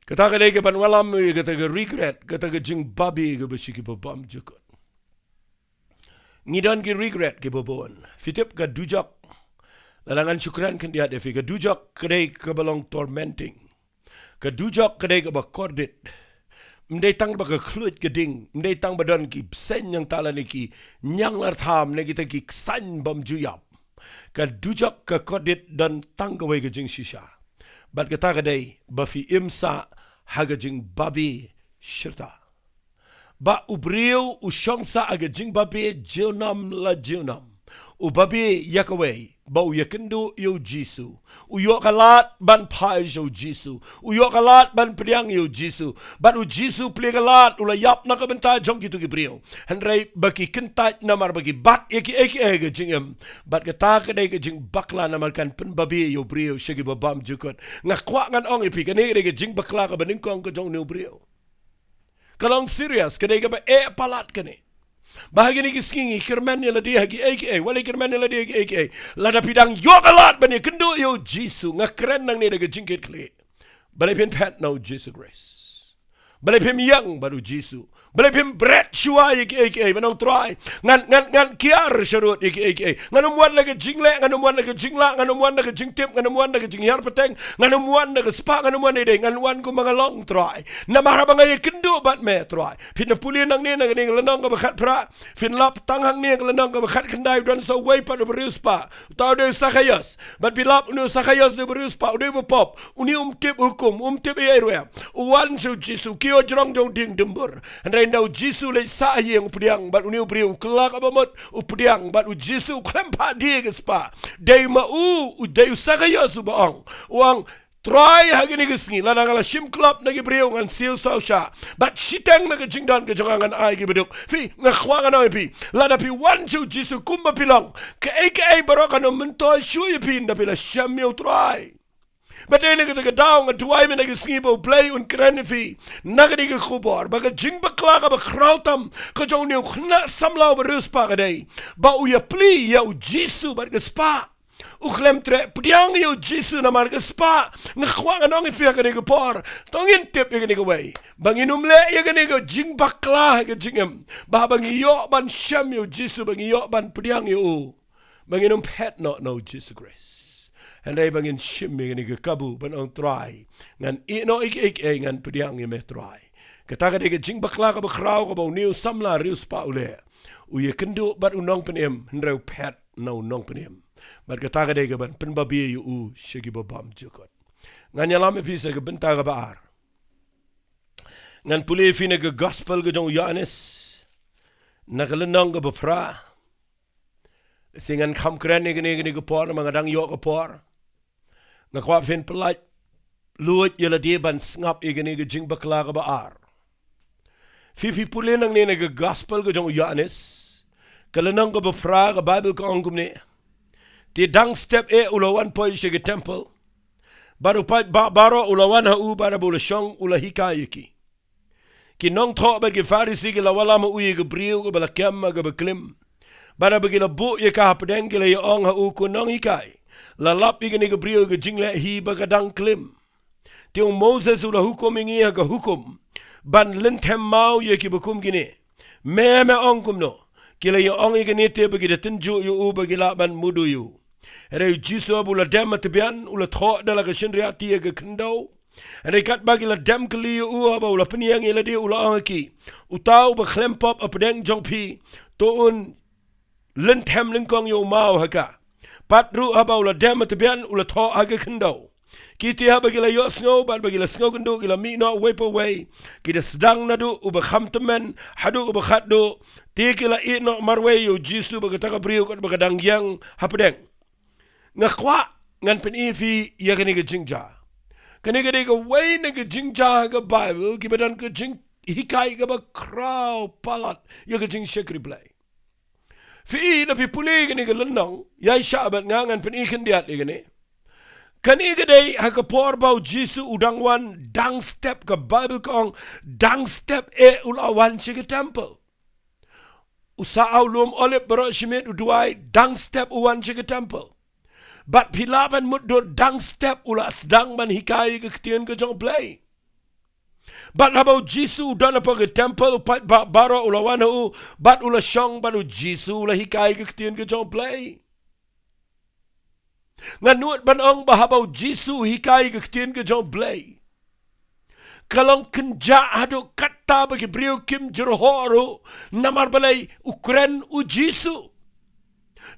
Kata ka dei ka ban wallam ïa kata ka regret, kata ka jingbabe kaba sha kiba bymjukut. Ngi don ki regret kiba bun. Phi tip, ka dujok, lada ngan shu kren khyndiat ïa phi, ka dujok ka dei kaba long tormenting. Ka dujok ka dei kaba kordit. Ym dei tang ba ka khluit ka ding, ym dei tang ba don ki bseiñ nangta lane ki ñianglartham ne kita ki ksaiñ bymjuïap. Ka dujok ka kordit don tang kawei ka jingshisha. Bad kata ka dei ba phi im sah ha ka jingbabe shirta. Ba u briew u shong sah ha ka jingbabe junom la junom. U babe ïa kawei, ba u ïakynduh ïa u Jisu. U ïoh ka lad ban phai sha u Jisu. U ïoh ka lad ban pdiang ïa u Jisu. Bad u Jisu u plie ka lad, u la ïap na ka bynta jong kito ki briew. Hynrei ba ki kyntait namar ba ki bat ïa kiei kiei ha ka jingim. Bad kata ka dei ka jingbakla namar kan pynbabe ïa u briew sha kiba bymjukut. Nga kwah ngan ong ïa phi, kane ka dei ka jingbakla kaba nyngkong ka jong une u briew. Ka long serious, ka dei kaba eh palat kane. Ba ha kine ki sngi ngi kyrmen ïa lade ha kiei kiei, wat la kyrmen ïa lade ha kiei kiei. Lada phi dang ïoh ka lad ban ïakynduh ïa u Jisu, nga kren nangne da ka jingkitkhlieh, balei phin phet na u Jisu Khrist? Balei phim ïeng bad u Jisu? Balei phim bret shuwa ïa kiei kiei, ban ong, Trai, ngan, ngan, ngan kiar sharud ïa kiei kiei. Ngan ym wan la ka jingleh, ngan ym wan la ka jinglah, ngan ym wan la ka jingtip, ngan ym wan la ka jinghiar pateng, ngan ym wan la ka spah, ngan ym wan ïa dei, ngan wan kumba nga long, Trai. Namar haba nga ïakynduh bad me, Trai. Phin da pule nangne na kane ka lynnong kaba khatphra. Phin lap tang hangne ka lynnong kaba khatkhyndai, u don sa uwei pat uba riewspah. Uta u dei u Sakhaios. Bad phi lap, une u Sakhaios u dei uba riewspah, u dei uba pop. Une um tip hukum, um tip ei ei ruh em. U wan sha u Jisu, kiew jrong jong u dieng dumbur. Hynrei ynda u Jisu u leit sah ha ïing, u pdiang, bad une u briew u kylla kaba mut, u pdiang, bad u Jisu u khlem phah die ka spah. Dei ma u, u dei u Sakhaios uba ong. U ong, Trai, ha kine ki sngi, lada nga la shim klop na ki briew, ngan siew saw shah. Bad shiteng na ka jingdon ka jong nga ngan ai ki baduk. Phi, nga kwah ngan ong ïa phi, lada phi wan sha u Jisu kumba phi long, kaei kaei baroh kan ym myntoi shuh ïa phi ynda phi la shem ïa u Trai. Bad dei na kata ka daw nga duwai mynta ki sngi ba U Blei un kren ïa phi na kane ka khubor, ba ka jingbakla kaba khraw tam ka jong une u khynnah samla uba riewspah ka dei ba u ïaplie ïa u Jisu bad ka spah. U khlem treh pdiang ïa u Jisu namar ka spah. Nga kwah ngan ong ïa phi ha kane ka por, to ngin tip ïa kane kawei, ba ngin ym leh ïa kane ka jingbakla ha ka jingim, ba haba ngi ïoh ban shem ïa u Jisu, ba ngi ïoh ban pdiang ïa u, ba ngin ym phet noh na u Jisu Khrist. Hynrei ba ngin shim ïa kane ka kabu ban ong, Trai, ngan ïehnoh ïa kiei kiei, ngan pdiang ïa me Trai. Kata ka dei ka jingbakla kaba khraw kaba une u samla riewspah u leh. U ïakynduh bad u nongpynim, hynrei u phet na u nongpynim. Bad kata ka dei kaban pynbabe ïa u sha kiba bymjukut. Ngan ïalam ïa phi sa ka bynta kaba ar. Ngan pule ïa phi na ka gospel ka jong u Ïoannis, na ka lynnong kaba phra. Shi ngan kham kren ïa kane, kane ka por, namar nga dang ïoh ka por. Nga kwah phin pyllait luid ïa lade ban sngap ïa kane ka jingbakla kaba ar. Phi, phi pule nangne na ka gospel ka jong u Ïoannis, ka lynnong kaba phra, ka Baibl ka ong kumne: Te dang step eh u la wan poi sha ka templ, bad u paidbah baroh u la wan ha u, bad haba u la shong u la hikai ïa ki. Ki nongthoh bad ki Pharisi ki la wallam ha u ïa ka briew kaba la kem ha kaba klim. Bad haba ki la buh ïa ka hapdeng ki la ïa ong ha u, Ko Nonghikai, la lap ïa kane ka briew ïa ka jingleh hi ba ka dang klim. Te u Moses u la hukum ïa ngi ha ka hukum ban lynthem maw ïa kiba kum kine. Me me ong kumno? Ki la ïa ong ïa kane te ba ki da tynjuh ïa u ba ki lah ban mudui ïa u. Hynrei u Jisu haba u la dem ha tbian, u la thoh da la ka shynriahti ha ka khyndew. Hynrei katba ki la dem kylli ïa u, haba u la pynïeng ïa lade, u la ong ha ki, Uta uba khlem pop hapdeng jong phi, to un lynthem lyngkong ïa u maw ha ka. Pat ruh haba u la dem ha tbian, u la thoh ha ka khyndew. Ki te haba ki la ïohsngew bad ba ki la sngewkynduh, ki la mih noh uwei pa uwei, ki da sdang naduh uba kham tymmen haduh uba khatduh. Te ki la ïehnoh marwei ïa u Jisu ba kata ka briew katba ka dang ïeng hapdeng. Nga kwah ngan pyni ïa phi ïa kane ka jingjia. Kane ka dei kawei na ka jingjia ha ka Baibl kiba don ka jinghikai kaba khraw palat ïa ka jingshakri Blei. Phi i, lada phi pule ïa kane ka lynnong, ïaishah bad nga, ngan pyni khyndiat ïa kane. Kane ka dei ha ka por ba u Jisu u dang wan, dang step, ka Baibl ka ong, dang step eh u la wan sha ka templ. U sah ha u lum Olib baroh shi miet u duwai, dang step u wan sha ka templ. Bad phi lah ban mutdur, dang step u la sdang ban hikai ïa ka ktien ka jong u Blei. Bad haba u Jisu u don hapoh ka templ, u paidbah baroh u la wan ha u, bad u la shong, bad u Jisu u la hikai ïa ka ktien ka jong u Blei. Nga nud ban ong ba haba u Jisu u hikai ïa ka ktien ka jong u Blei, ka long kynjah haduh katta ba ki briew kim jyrhoh ruh, namar balei? U kren u Jisu.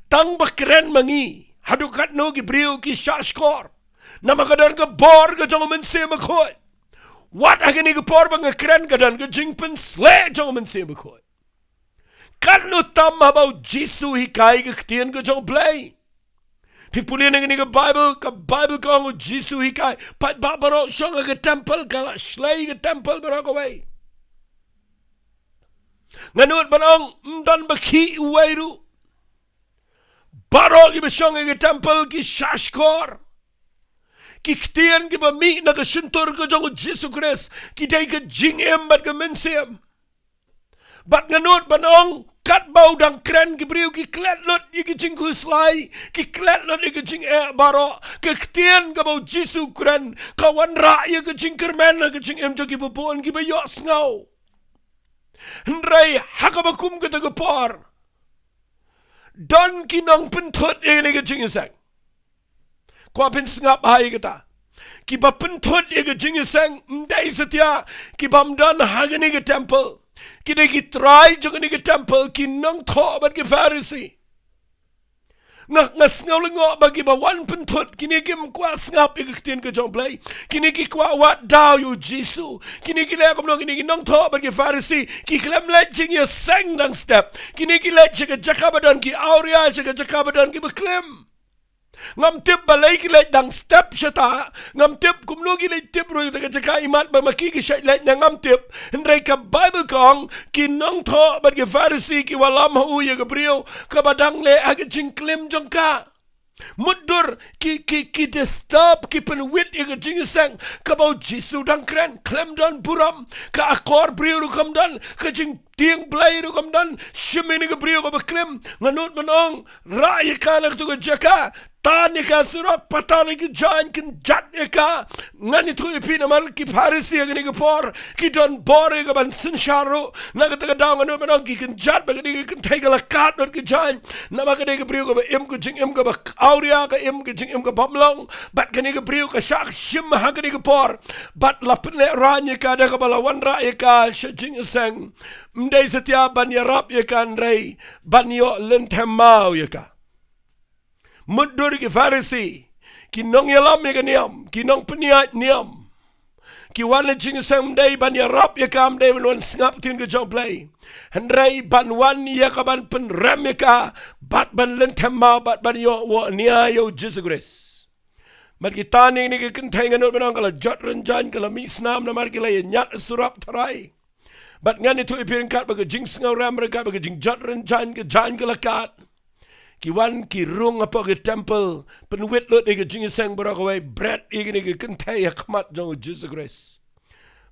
Tang ba kren ma ngi, haduh katno ki briew ki shahshkor. Namar ka don ka bor ka jong u Mynsiem Bakhuid. Wat ha kane ka por ba nga kren, ka don ka jingpynsleh jong u Mynsiem Bakhuid. Katno tam haba u Jisu u hikai ka ktien ka jong u Blei. Phi pule na kane ka Baibl, ka Baibl ka ong u Jisu u hikai, paidbah baroh shong ha ka templ, ka la shlei ka templ baroh kawei. Nga nud ban ong, ym don ba khih uwei ruh. Baroh kiba shong ha ka templ ki shahshkor. Ki ktien kiba mih na ka shyntur ka jong u Jisu Khrist ki dei ka jingim bad ka mynsiem. Bad nga nud ban ong, katba u dang kren, ki briew ki klet lut ïa ki jingkhuslai, ki klet lut ïa ki jingeh baroh. Ka ktien kaba u Jisu u kren ka wanrah ïa ka jingkyrmen ha ka jingim jong kiba bun kiba ïohsngew. Hynrei ha kaba kum kata ka por, don ki nongpynthut ïa kane ka jingïaseng. Kwah phin sngap ha ïa kata. Kiba pynthut ïa ka jingïaseng ym dei satia ki bym don ha kane ka templ. Ki dei ki trai jong kane ka templ, ki nongthoh bad ki Pharisi. Nga, nga sngew lyngngoh ba kiba wan pynthut kine kim kwah sngap ïa ka ktien ka jong u Blei. Kine ki kwah wad daw ïa u Jisu. Kine ki leh kumno? Kine ki nongthoh bad ki Pharisi ki khlem leit jingïaseng dang step. Kine ki leit sha ka jaka ba don ki awria, sha ka jaka ba don kiba klim. Ngam tip balei ki leit dang step shata, ngam tip kumno ki leit tip ruh ïa ka jaka imat ba ma ki ki shait leit na, ngam tip. Hynrei ka Baibl ka ong, ki nongthoh bad ki Pharisi ki wallam ha u ïa ka briew kaba dang leh ha ka jingklim jong ka. Mutdur, ki, ki, ki disturb, ki pynwit ïa ka jingïaseng kaba u Jisu u dang kren. Khlem don burom, ka akor briew ruh kam don, ka jing tieng Blei ruh kam don, shim ïa kane ka briew kaba klim. Nga nud ban ong, rah ïa ka na katu ka jaka, tan ïa ka surok, patan ïa ki jaiñ, kynjat ïa ka. Ngan ïathuh ïa phi namar ki Pharisi ha kane ka por ki don bor ïa ka ban synshar ruh. Na kata ka daw nga nud ban ong ki kynjat ba kane ka kynthei ka la kad lut ki jaiñ. Namar kane ka briew kaba im ka jingim kaba awria, ka im ka jingim ka bym long. Bad kane ka briew ka shah shim ha kane ka por. Bad la pynlehraiñ ïa ka da kaba la wanrah ïa ka sha jingïaseng. Ym dei satia ban ïarap ïa ka hynrei ban ïoh lynthem maw ïa ka. Mutdur ki Pharisi, ki nongïalam ïa ka niam, ki nongpynïaid niam. Ki wan ha jingïaseng ym dei ban ïarap ïa ka, ym dei ban wan sngap ktien ka jong U Blei. Hynrei ban wan ïa ka ban pynrem ïa ka, bad ban lynthem maw, bad ban ïoh wah nia ïa U Jisu Khrist. Bad ki tan ïa kane ka kynthei nga nud ban ong ka la jot rynjaiñ, ka la mih snam namar ki la ïa ñiad surok tharai. Bad ngan ïathuh ïa phi ryngkat ba ka jingsngewrem ryngkat ba ka jingjot rynjaiñ, ka jaiñ ka la kad. Ki wan ki rung hapoh ka temple, pynwit lut ïa ka jingïaseng baroh kawei, bret ïa kane ka kynthei ha khmat jong U Jisu Khrist.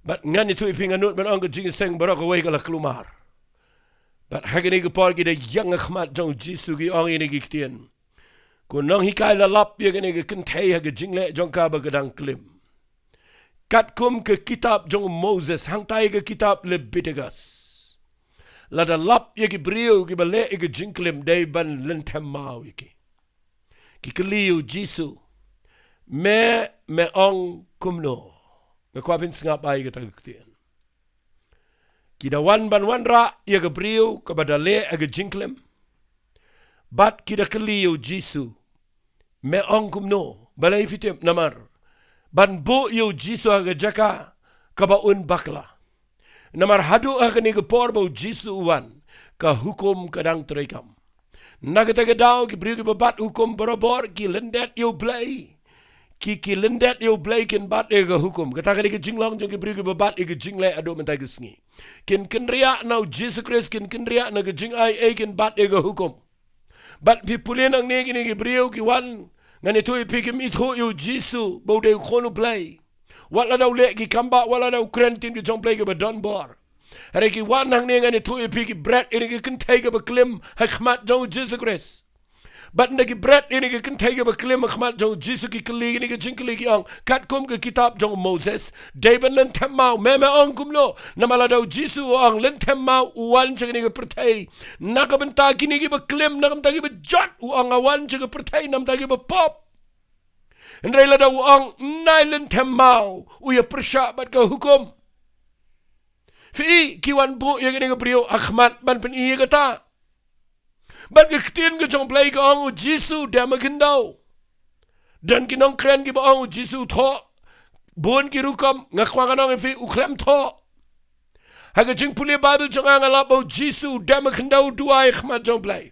Bad ngan ïathuh ïa phi nga nud ban ong ka jingïaseng baroh kawei ka la kulmar. Bad ha kane ka por ki da ïeng ha khmat jong U Jisu ki ong ïa kane ka ktien. Ko nonghikai, la lap ïa kane ka kynthei ha ka jingleh jong ka ba ka dang klim. Katkum ka kitab jong u Moses, hangtai ka kitab Leviticus. Lada lap ïa ki briew kiba leh ïa ka jingklim dei ban lynthem maw ïa ki. Ki kylli ïa u Jisu. Me, me ong kumno. Nga kwah phin sngap ai kata ka ktien. Ki da wan ban wanrah ïa ka briew kaba da leh ïa ka jingklim. Bad ki da kylli ïa u Jisu. Me ong kumno, balei phi tip namar. Ban buh ïa u Jisu ha ka jaka, kaba un bakla. Namar haduh ha kane ka por ba u Jisu u wan, ka hukum ka dang treikam. Na kata ka daw ki briew kiba bat hukum barabor, ki lyndet ïa u Blei. Ki, ki lyndet ïa u Blei kin bat ïa ka hukum. Kata ka dei ka jinglong jong ki briew kiba bat ïa ka jingleh haduh mynta ka sngi. Kin kynriah na u Jisu Khrist, kin kynriah na ka jingai ei kin bat ïa ka hukum. Bad phi pule nangne kine ki briew ki wan, ngan ïathuh ïa phi kim ithuh ïa u Jisu, ba u dei u khun u Blei. Wat lada u leh ki kam ba, wat lada u kren ktien ki jong u Blei kiba don bor. Hynrei ki wan hangne ngan ïathuh ïa phi ki bret ïa kane ka kynthei kaba klim, ha khmat jong u Jisu Khrist. Bad ynda ki bret ïa kane ka kynthei kaba klim ha khmat jong u Jisu ki kylli kine ka jingkylli ki ong. Katkum ka kitab jong u Moses. Dei ban lynthem maw, me me ong kumno. Namar lada u Jisu u ong lynthem maw u wan sha kane ka pyrthei. Na ka bynta kine kiba klim, na ka bynta kiba jot u ong nga wan sha ka pyrthei, na ka bynta kiba pop. Hynrei lada u ong ym nai lynthem maw, u ïa pyrshah bad ka hukum. Phi i ki wan buh ïa kane ka briew ha khmat ban pyni ïa kata. Bad ka ktien ka jong u Blei ka ong u Jisu dem ha khyndew. Don ki nongkren kiba ong u Jisu u thoh. Bun ki rukom, nga kwah ngan ong ïa phi u khlem thoh. Ha ka jingpule Baibl jong nga nga lap ba u Jisu u dem ha khyndew u duwai ha khmat jong u Blei.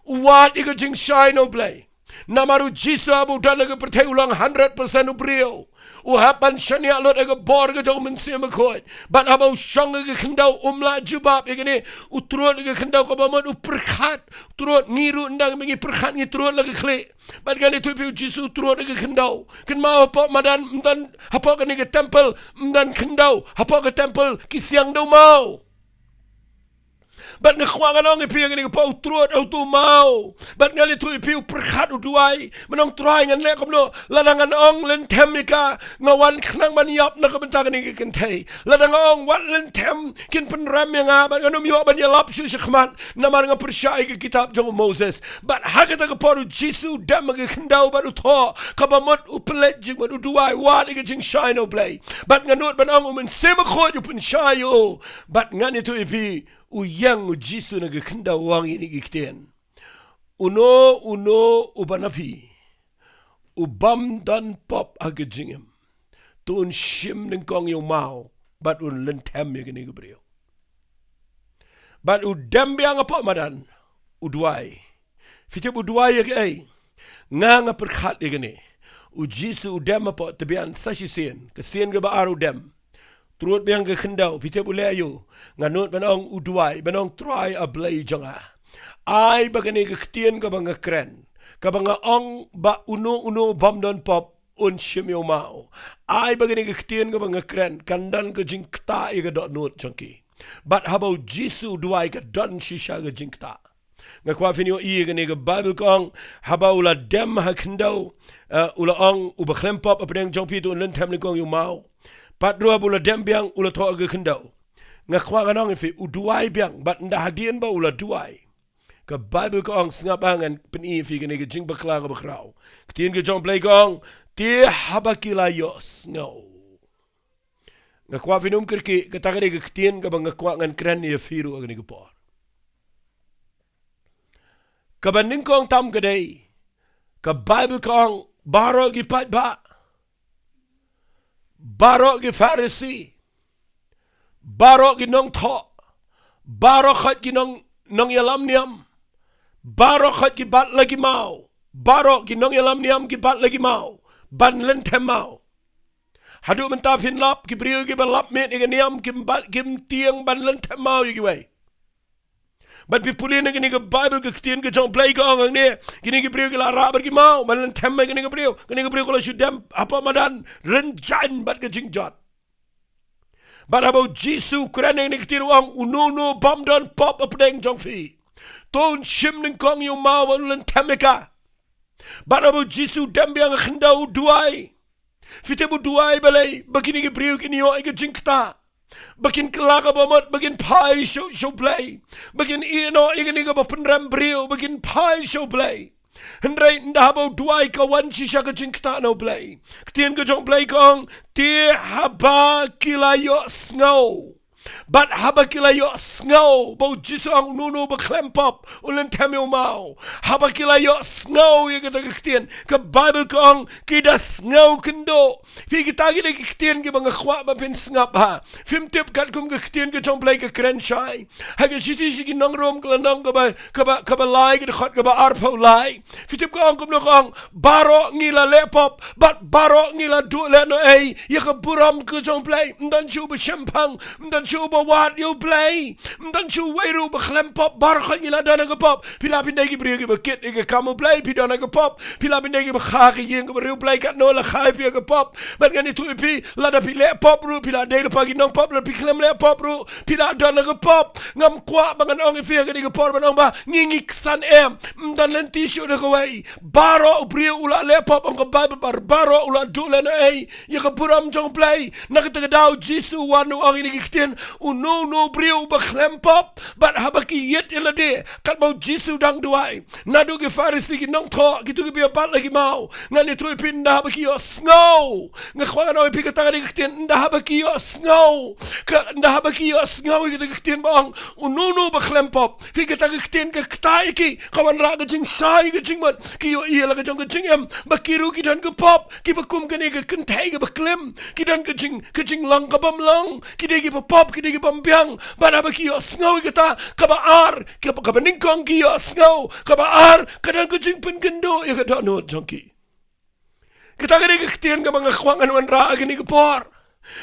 U wad ïa ka jingshai na u Blei. Namar u Jisu haba u don ha ka pyrthei u long hundred percent u briew. U hap ban shaniah lut ha ka bor ka jong u Mynsiem Bakhuid. Bad haba u shong ha ka khyndew um lah jubab ïa kane. U trud ha ka khyndew kaba mut u pyrkhat. U trud ngi ruh ynda ngi pyrkhat ngi trud la ka khlieh. Bad ngan ïathuh ïa phi u Jisu u trud ha ka khyndew. Kynmaw hapoh madan ym don hapoh kane ka temple ym don khyndew. Hapoh ka temple ki siang dewmaw. Bad nga kwah ngan ong ïa phi ha kane ka por u trud ha utu u maw. Bad ngan ïathuh ïa phi u pyrkhat u duwai. Ban ong Trai ngan leh kumno. Lada ngan ong lynthem ïa ka. Nga wan khnang ban ïap na ka bynta kane ka kynthei. Lada nga ong wat lynthem kin pynrem ïa nga. Bad ngan ym ïoh ban ïalap shuh sha khmat. Namar nga pyrshah ïa ka kitab jong u Moses. Bad ha kata ka por u Jisu u dem ha ka khyndew bad u thoh. Kaba mut u pynleit jingmut u duwai wad ïa ka jingshai na u Blei. Bad nga nud ban ong u Mynsiem Bakhuid u pynshai ïa u. Bad ngan ïathuh ïa phi. U ïeng u Jisu na ka khyndew u ong ïa kine ki ktien. Uno uno uba na phi u bym don pop ha ka jingim. To un shim nyngkong ïa u maw bad un lynthem ïa kane ka briew. Bad u dem biang hapoh madan u duwai. Phi tip u duwai ïa kaei? Nga nga pyrkhat ïa kane. U Jisu u dem hapoh tbian sa shisien, ka sien kaba ar u dem. Trud biang ka khyndew, phi tip u leh aïu? Nga nud ban ong u duwai, ban ong Trai A Blei jong nga. Ai ba kane ka ktien kaba nga kren, kaba nga ong ba uno uno bym don pop un shim ïa u maw. Ai ba kane ka ktien kaba nga kren kan don ka jingktah ïa ka dohnud jong ki. Bad haba u Jisu u duwai ka don shisha ka jingktah. Nga kwah phin ïohi ïa kane ka Baibl ka ong, haba u la dem ha khyndew, eh, u la ong, "Uba khlem pop hapdeng jong phi to un lynthem lyngkong ïa u maw." Pat ruh haba u la dem biang, u la thoh ha ka khyndew. Nga kwah ngan ong ïa phi, u duwai biang, bad ynda hadien ba u la duwai, ka Baibl ka ong, sngap, ngan pyni ïa phi kane ka jingbakla kaba khraw. Ka ktien ka jong U Blei ka ong, "Te haba ki la ïohsngew." Nga kwah phin ym kyrkieh, kata ka dei ka ktien kaba nga kwah ngan kren ïa phi ruh ha kane ka por. Kaba nyngkong tam ka dei, ka Baibl ka ong, baroh ki paidbah, baroh ki Pharisi, baroh ki nongthoh, baroh khoit ki nong, nongïalam niam, baroh khoit ki bat la ki maw, baroh ki nongïalam niam ki bat la ki maw, ban lynthem maw. Haduh mynta phin lap, ki briew kiba lap miet ïa ka niam, kim bat, kim tieng ban lynthem maw ïa kiwei. Bad phi pule na kane ka Baibl, ka ktien ka jong U Blei ka ong hangne, kine ki briew ki la rah bad ki maw, ban lynthem ïa kine ki briew, kine ki briew ki la shu dem hapoh madan, rynjang bad ka jingjot. Bad haba u Jisu u kren ïa kane ka ktien, u ong, "Uno uno bym don pop hapdeng jong phi, to un shim nyngkong ïa u maw, un lynthem ïa ka." Bad haba u Jisu u dem biang ha khyndew, u duwai. Phi tip u duwai balei? Ba kine ki briew kin ïoh ïa ka jingktah, ba kin kylla kaba mut, ba kin phai sha, sha U Blei, ba kin ïehnoh ïa kane kaba pynrem briew, ba kin phai sha U Blei. Hynrei ynda haba u duwai ka wan shisha ka jingktah na U Blei. Ka ktien ka jong U Blei ka ong, "Te haba ki la ïohsngew." Bad haba ki la ïohsngew ba u Jisu u ong, "Uno uno ba khlem pop un lynthem ïa u maw." Haba ki la ïohsngew ïa kata ka ktien, ka Baibl ka ong, ki da sngew kynduh. Phi, kita ki dei ki ktien kiba nga kwah ba phin sngap ha. Phim tip katkum ka ktien ka jong U Blei ka kren shai. Ha ka shithi sha ki nong Rom ka lynnong kaba, kaba, kaba lai, ka dkhot kaba arphew lai. Phi tip ka ong kumno, ka ong, "Baroh ngi la leh pop, bad baroh ngi la duh lehnohei ïa ka burom ka jong U Blei." Ym don shuh ba shemphang, ym don shuh ba wad ïa U Blei, ym don shuh uwei ruh ba khlem pop, baroh khoit ngi la don ha ka pop. Phi lah phin dei ki briew kiba kit ïa ka kam U Blei, phi don ha ka pop. Phi lah phin dei kiba kha ha ka ïing kaba riewblei, katno la kha ïa phi ha ka pop. Bad ngan ïathuh ïa phi, lada phi leh pop ruh, phi lah dei lypa ki nongpop, lada phi khlem leh pop ruh, phi lah don ha ka pop. Ngam kwah ba ngan ong ïa phi ha kane ka por ban ong ba ngi, ngi ksan, em. Ym don lynti shuh da kawei. Baroh u briew u la leh pop, ong ka Baibl, bad baroh u la duh lehnohei ïa ka burom jong U Blei. Na kata ka daw u Jisu u wan, u ong ïa kine ki ktien, "Uno uno u briew uba khlem pop." Bad haba ki ïit ïa lade, katba u Jisu u dang duwai, naduh ki Pharisi, ki nongthoh, kito kiba ïa bat la ki maw, ngan ïathuh ïa phi, ynda haba ki ïohsngew. Nga kwah ngan ong ïa phi, kata ka dei ka ktien, ynda haba ki ïohsngew. Ka, ynda haba ki ïohsngew ïa kata ka ktien ba ong, "Uno uno ba khlem pop." Phi, kata ka ktien ka ktah ïa ki, ka wanrah ka jingshai, ka jingmut. Ki ïohi ïa la ka jong ka jingim ba ki ruh ki don ka pop, kiba kum kane ka kynthei kaba klim. Ki don ka jing, ka jinglong kabym long. Ki dei kiba pop, ki dei kibym biang. Bad haba ki ïohsngew ïa kata, kaba ar, kaba, kaba nyngkong ki ïohsngew, kaba ar, ka don ka jingpynkynduh ïa ka dohnud jong ki. Kata ka dei ka ktien kaba nga kwah ngan wanrah ha kane ka por,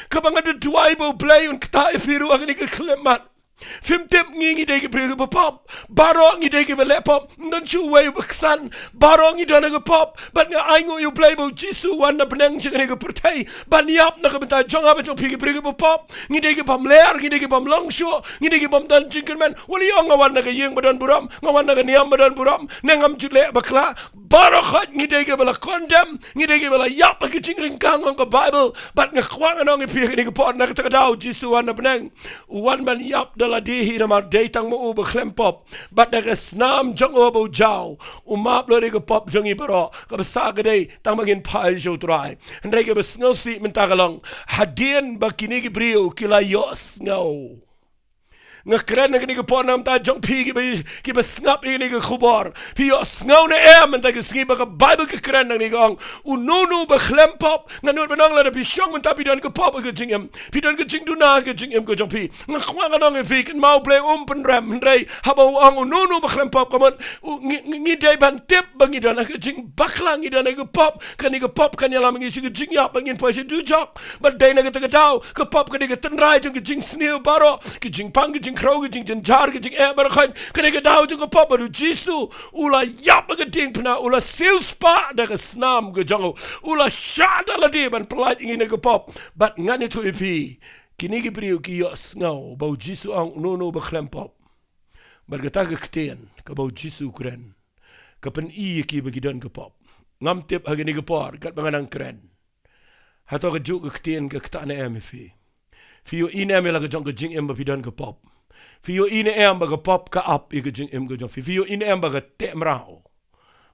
kaba nga da duwai ba U Blei un ktah ïa phi ruh ha kane ka khyllipmat. Phim tip, ngi, ngi dei ki briew kiba pop. Baroh ngi dei kiba leh pop. Ym don shuh uwei uba ksan. Baroh ngi don ha ka pop. Bad nga ainguh ïa U Blei ba u Jisu u wan na bneng sha kane ka pyrthei ban ïap na ka bynta jong nga bad jong phi, ki briew kiba pop. Ngi dei kibym ler, ngi dei kibym long shuh, ngi dei kibym don jingkyrmen. Wat ïa ong, "Nga wan na ka ïing ba don burom, nga wan na ka niam ba don burom, ne ngam ju leh bakla." Baroh khoit ngi dei kiba la condemn, ngi dei kiba la ïap ha ka jingryngkang, ong ka Baibl. Bad nga kwah ngan ong ïa phi ha kane ka por, na kata ka daw u Jisu u wan na bneng, u wan ban ïap da lade hi, namar dei tang ma u ba khlem pop. Bad da ka snam jong u ba u jaw, u map lut ïa ka pop jong ngi baroh. Kaba sah ka dei tang ba ngin phai sha u Trai. Hynrei kaba sngewsih mynta ka long, hadien ba kine ki briew ki la ïohsngew. Nga kren ha kane ka por na ka bynta jong phi kiba, kiba sngap ïa kane ka khubor. Phi ïohsngew ne em mynta ka sngi ba ka Baibl ka kren nangne, ka ong, "Uno uno ba khlem pop." Nga nud ban ong, lada phi shong mynta, phi don ka pop ha ka jingim, phi don ka jingduna ha ka jingim ka jong phi. Nga kwah ngan ong ïa phi, kynmaw, U Blei um pynrem. Hynrei haba u ong, "Uno uno ba khlem pop," ka mut, u, ngi, ngi, ngi dei ban tip ba ngi don ha ka jingbakla, ngi don ha ka pop. Kane ka pop kan ïalam ïa ngi sha ka jingïap, ba ngin poi sha dujok. Bad dei na kata ka daw, ka pop ka dei ka tynrai jong ka jingsniew baroh, ka jingpang, ka jingkhrew, ka jingjynjar, ka jingeh baroh khoit. Ka dei ka daw jong ka pop, bad u Jisu u la ïap ha ka diengphna, u la siewspah da ka snam ka jong u, u la shah da lade ban pyllait ïa ngi na ka pop. Bad ngan ïathuh ïa phi, kine ki briew ki ïohsngew ba u Jisu u ong, "Uno uno ba khlem pop." Bad kata ka ktien kaba u Jisu u kren, ka pyni ïa ki ba ki don ka pop. Ngam tip ha kine ki por katba nga nang kren, hato ka juk ka ktien ka ktah ne em ïa phi? Phi ïohi ne em ïa la ka jong ka jingim ba phi don ka pop? Phi ïohi ne em ba ka pop ka ap ïa ka jingim ka jong phi? Phi ïohi ne em ba ka teh mraw?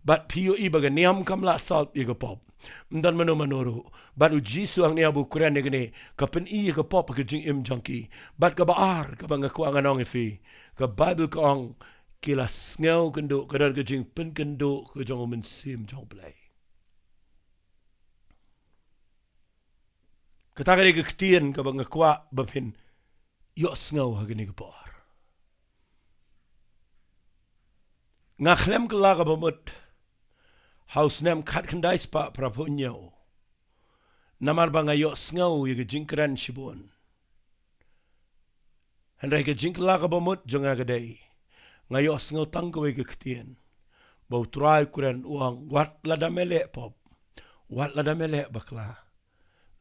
Bad phi ïohi ba ka niam kam lah solve ïa ka pop? Ym don mano mano ruh. Bad u Jisu hangne haba u kren ïa kane, ka pyni ïa ka pop ha ka jingim jong ki. Bad kaba ar kaba nga kwah ngan ong ïa phi, ka Baibl ka ong, ki la sngew kynduh, ka don ka jingpynkynduh ka jong u Mynsiem jong U Blei. Kata ka dei ka ktien kaba nga kwah ba phin ïohsngew ha kine ki por. Nga khlem kylla kaba mut ha u snem khatkhyndai spah phraphew hynñiew, namar ba nga ïohsngew ïa ka jingkren shibun. Hynrei ka jingkylla kaba mut jong nga ka dei, nga ïohsngew tang kawei ka ktien, ba U Trai u kren, u ong, wat lada me leh pop, wat lada me leh bakla,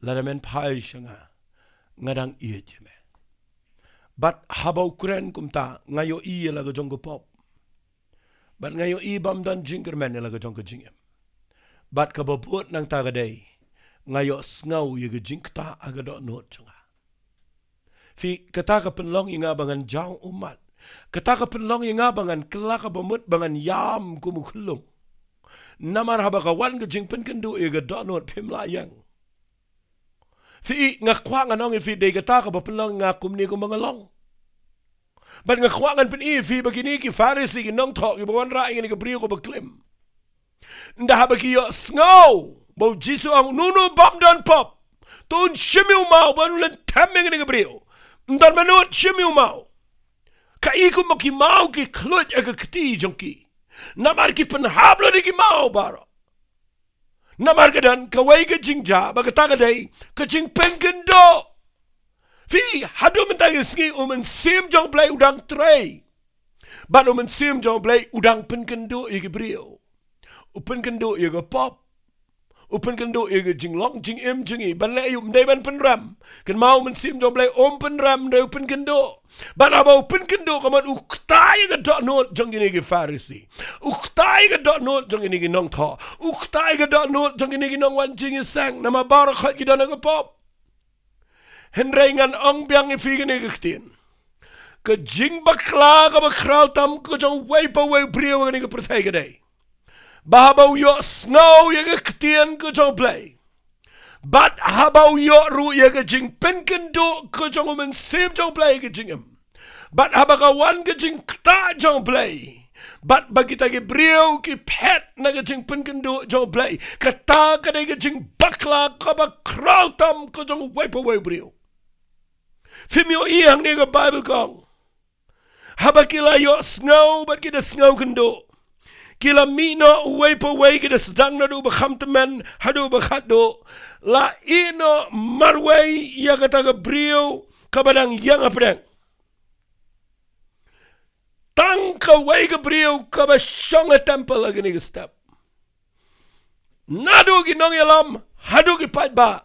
lada men phai sha nga, nga dang ïeit ïa me. Bad haba u kren kumta, nga ïohi ïa la ka jong ka pop. Bad nga ïohi bym don jingkyrmen ïa la ka jong ka jingim. Bad kaba bud nangta ka dei, nga ïohsngew ïa ka jingktah ha ka dohnud jong nga. Phi, kata ka pynlong ïa nga ba ngan jaw ummat. Kata ka pynlong ïa nga ba ngan kylla kaba mut, ba ngan ïam kum u khyllung. Namar haba ka wan ka jingpynkynduh ïa ka dohnud, phim lah ïeng. Phi, nga kwah ngan ong ïa phi, dei kata kaba pynlong nga kumne kumba nga long. Bad nga kwah ngan pyni ïa phi ba kine ki Pharisi, ki nongthoh, kiba wanrah ïa kane ka briew kaba klim, ynda haba ki ïohsngew ba u Jisu u ong, uno uno bym don pop, to un shim ïa u maw, ban lynthem ïa kane ka briew. Ym don mano, shim ïa u maw. Ka i kumba ki maw ki khluit ha ka kti jong ki, namar ki pynhap lut ïa ki maw baroh. Namar ka don kawei ka jingjia, ba kata ka dei ka jingpynkynduh. Phi, haduh mynta ka sngi u Mynsiem jong U Blei u dang trei. Bad u Mynsiem jong U Blei u dang pynkynduh ïa ki briew. U pynkynduh ïa ka pop. U pynkynduh ïa ka jinglong jingim jong ngi. Ban leh aïu? Ym dei ban pynrem. Kynmaw, u Mynsiem jong U Blei um pynrem, hynrei u pynkynduh. Bad haba u pynkynduh, ka mut u ktah ïa ka dohnud jong kine ki Pharisi. U ktah ïa ka dohnud jong kine ki nongthoh. U ktah ïa ka dohnud jong kine ki nongwan jingïaseng. Namar baroh khoit ki don ha ka pop. Hynrei ngan ong biang ïa phi kane ka ktien. Ka jingbakla kaba khraw tam ka jong uwei pa uwei u briew ha kane ka pyrthei ka dei, ba haba u ïohsngew ïa ka ktien ka jong U Blei, bad haba u ïoh ruh ïa ka jingpynkynduh ka jong u Mynsiem jong U Blei ha ka jingim, bad haba ka wan ka jingktah jong U Blei, bad ba kita ki briew ki phet na ka jingpynkynduh jong U Blei, kata ka dei ka jingbakla kaba khraw tam ka jong uwei pa uwei u briew. Phim ïohi hangne, ka Baibl ka ong, haba ki la ïohsngew bad ki da sngew kynduh, ki la mih noh uwei pa uwei, ki da sdang naduh ba kham tymmen haduh ba khatduh, la ïeh noh marwei ïa kata ka briew kaba dang ïeng hapdeng. Tang kawei ka briew kaba shong ha temple ha kine ki step. Naduh ki nongïalam haduh ki paidbah,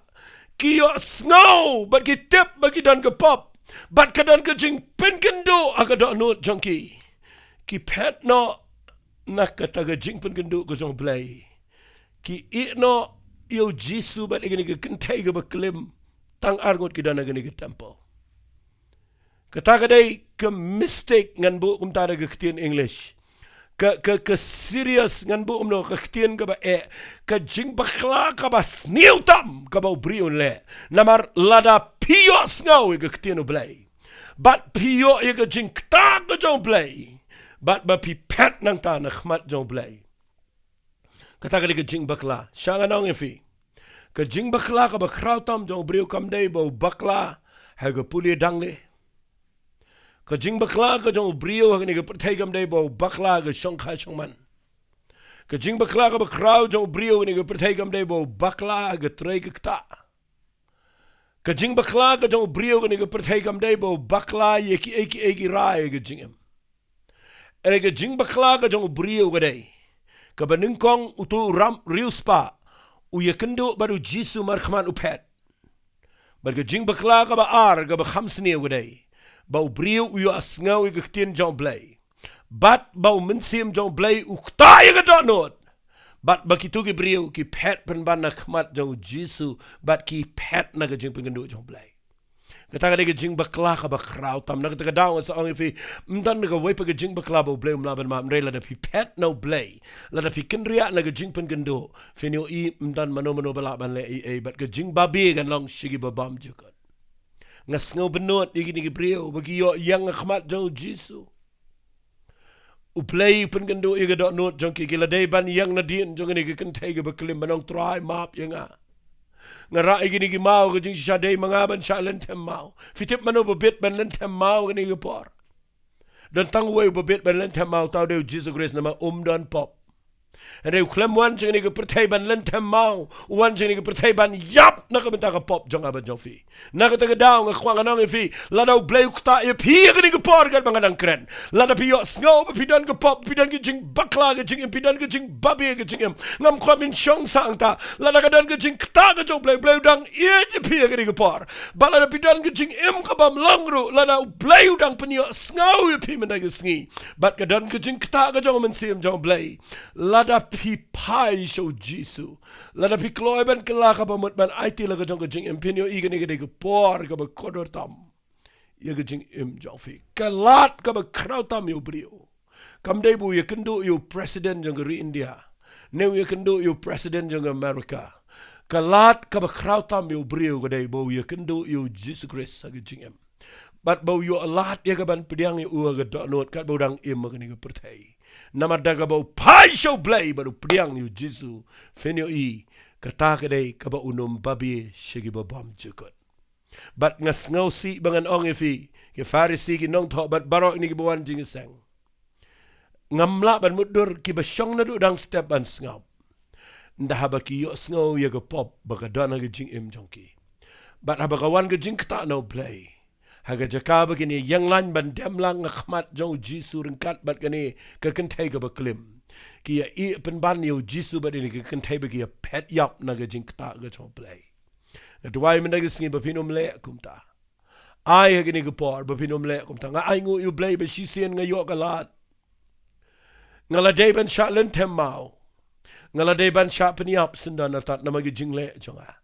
ki ïohsngew bad ki tip ba ki don ka pop, bad ka don ka jingpynkynduh ha ka dohnud jong ki. Ki phet noh na kata ka jingpynkynduh ka jong U Blei. Ki ïeh noh ïa u Jisu bad ïa kane ka kynthei kaba klim. Tang arngut ki don ha kane ka temple. Kata ka dei ka mistake, ngan buh kumta da ka ktien English. Ka, ka, ka serious, ngan buh kumno, ka ktien kaba eh, ka jingbakla kaba sniew tam kaba u briew un leh. Namar lada phi ïohsngew ïa ka ktien U Blei, bad phi ïoh ïa ka jingktah ka jong U Blei, bad ba phi phet nangta na khmat jong U Blei, kata ka dei ka jingbakla. Sha ngan ong ïa phi, ka jingbakla kaba khraw tam jong u briew kam dei ba u bakla ha ka pule dangle. Ka jingbakla ka jong u briew ha kane ka pyrthei kam dei ba u bakla ha ka shongkha shongman. Ka jingbakla kaba khraw jong u briew ha kane ka pyrthei kam dei ba u bakla ha ka trei ka ktah. Ka jingbakla ka jong u briew ha kane ka pyrthei kam dei ba u bakla ïa kiei kiei ki rai ha ka jingim. Hynrei ka jingbakla ka jong u briew ka dei, kaba nyngkong uto u ramriewspah u ïakynduh bad u Jisu markhmat u phet. Bad ka jingbakla kaba ar kaba kham sniew ka dei, ba u briew u ïohsngew ïa ka ktien jong U Blei. Bad ba u Mynsiem jong u Blei u ktah ïa ka dohnud. Bad ba kito ki briew ki phet pynban na khmat jong u Jisu, bad ki phet na ka jingpynkynduh jong u Blei. Kata ka dei ka jingbakla kaba khraw tam. Na kata ka daw nga sa ong ïa phi, ym don kawei pat ka jingbakla ba u Blei um lah ban map, hynrei lada phi phet na u Blei, lada phi kynriah na ka jingpynkynduh, phin ïohi ym don mano mano ba lah ban leh ei ei, bad ka jingbabe kan long sha ki babymjukut. Nga sngew bynnud ïa kine ki briew ba ki ïoh ïeng ha khmat jong u Jisu. U Blei u pynkynduh ïa ka dohnud jong ki, ki la dei ban ïeng nadien jong kane ka kynthei kaba klim ban ong, Trai, map ïa nga. Nga rah ïa kine ki maw ka jingshisha, dei ma nga ban shah lynthem maw. Phi tip mano ba bit ban lynthem maw kane ka por? Don tang uwei uba bit ban lynthem maw, uta u dei u Jisu Khrist, namar um don pop. Hynrei u khlem wan sha kane ka pyrthei ban lynthem maw, u wan sha kane ka pyrthei ban ïap na ka bynta ka pop jong nga bad jong phi. Na kata ka daw nga kwah ngan ong ïa phi, lada u Blei u ktah ïa phi ha kane ka por katba nga dang kren, lada phi ïohsngew ba phi don ka pop, phi don ka jingbakla ka jingim, phi don ka jingbabe ka jingim, ngam kwah phin shong sangta. Lada ka don ka jingktah ka jong u Blei, u Blei u dang ïeit ïa phi ha kane ka por. Bad lada phi don ka jingim kabym long ruh, lada u Blei u dang pynïohsngew ïa phi mynta ka sngi, bad ka don ka jingktah ka jong u Mynsiem jong u Blei, lada phi phai sha u Jisu, lada phi kloi ban kylla kaba mut ban aiti la ka jong ka jingim, phin ïohi kane ka dei ka por kaba kordor tam ïa ka jingim jong phi. Ka lad kaba khraw tam ïa u briew kam dei ba u ïakynduh ïa u president jong ka ri India, ne u ïakynduh ïa u president jong ka America. Ka lad kaba khraw tam ïa u briew ka dei ba u ïakynduh ïa u Jisu Khrist ha ka jingim, bad ba u ïoh lad ïa ka ban pdiang ïa u ha ka dohnud katba u dang im ha kane ka pyrthei. Namar da kaba u phai sha u Blei bad u pdiang ïa u Jisu, phin ïohi, kata ka dei kaba un ym babe sha ki babymjukut. Bad nga sngewsih ba ngan ong ïa phi, ki Pharisi, ki nongthoh bad baroh kine kiba wan jingïaseng, ngam lah ban mutdur, kiba shong naduh dang step ban sngap. Ynda haba ki ïohsngew ïa ka pop ba ka don ha ka jingim jong ki, bad haba ka wan ka jingktah na u Blei, ha ka jaka ba kin ïeng lain ban dem lang ha khmat jong u Jisu ryngkat bad kane ka kynthei kaba klim, ki ïa ïeh pynban ïa u Jisu bad kane ka kynthei ba ki ïa phet ïap na ka jingktah ka jong u Blei. Nga duwai mynta ka sngi ba phin ym leh kumta. Ai ha kane ka por ba phin ym leh kumta. Nga ainguh ïa u Blei ba shisien nga ïoh ka lad. Nga la dei ban shah lynthem maw. Nga la dei ban shah pynïap syndon artat namar ki jingleh jong nga.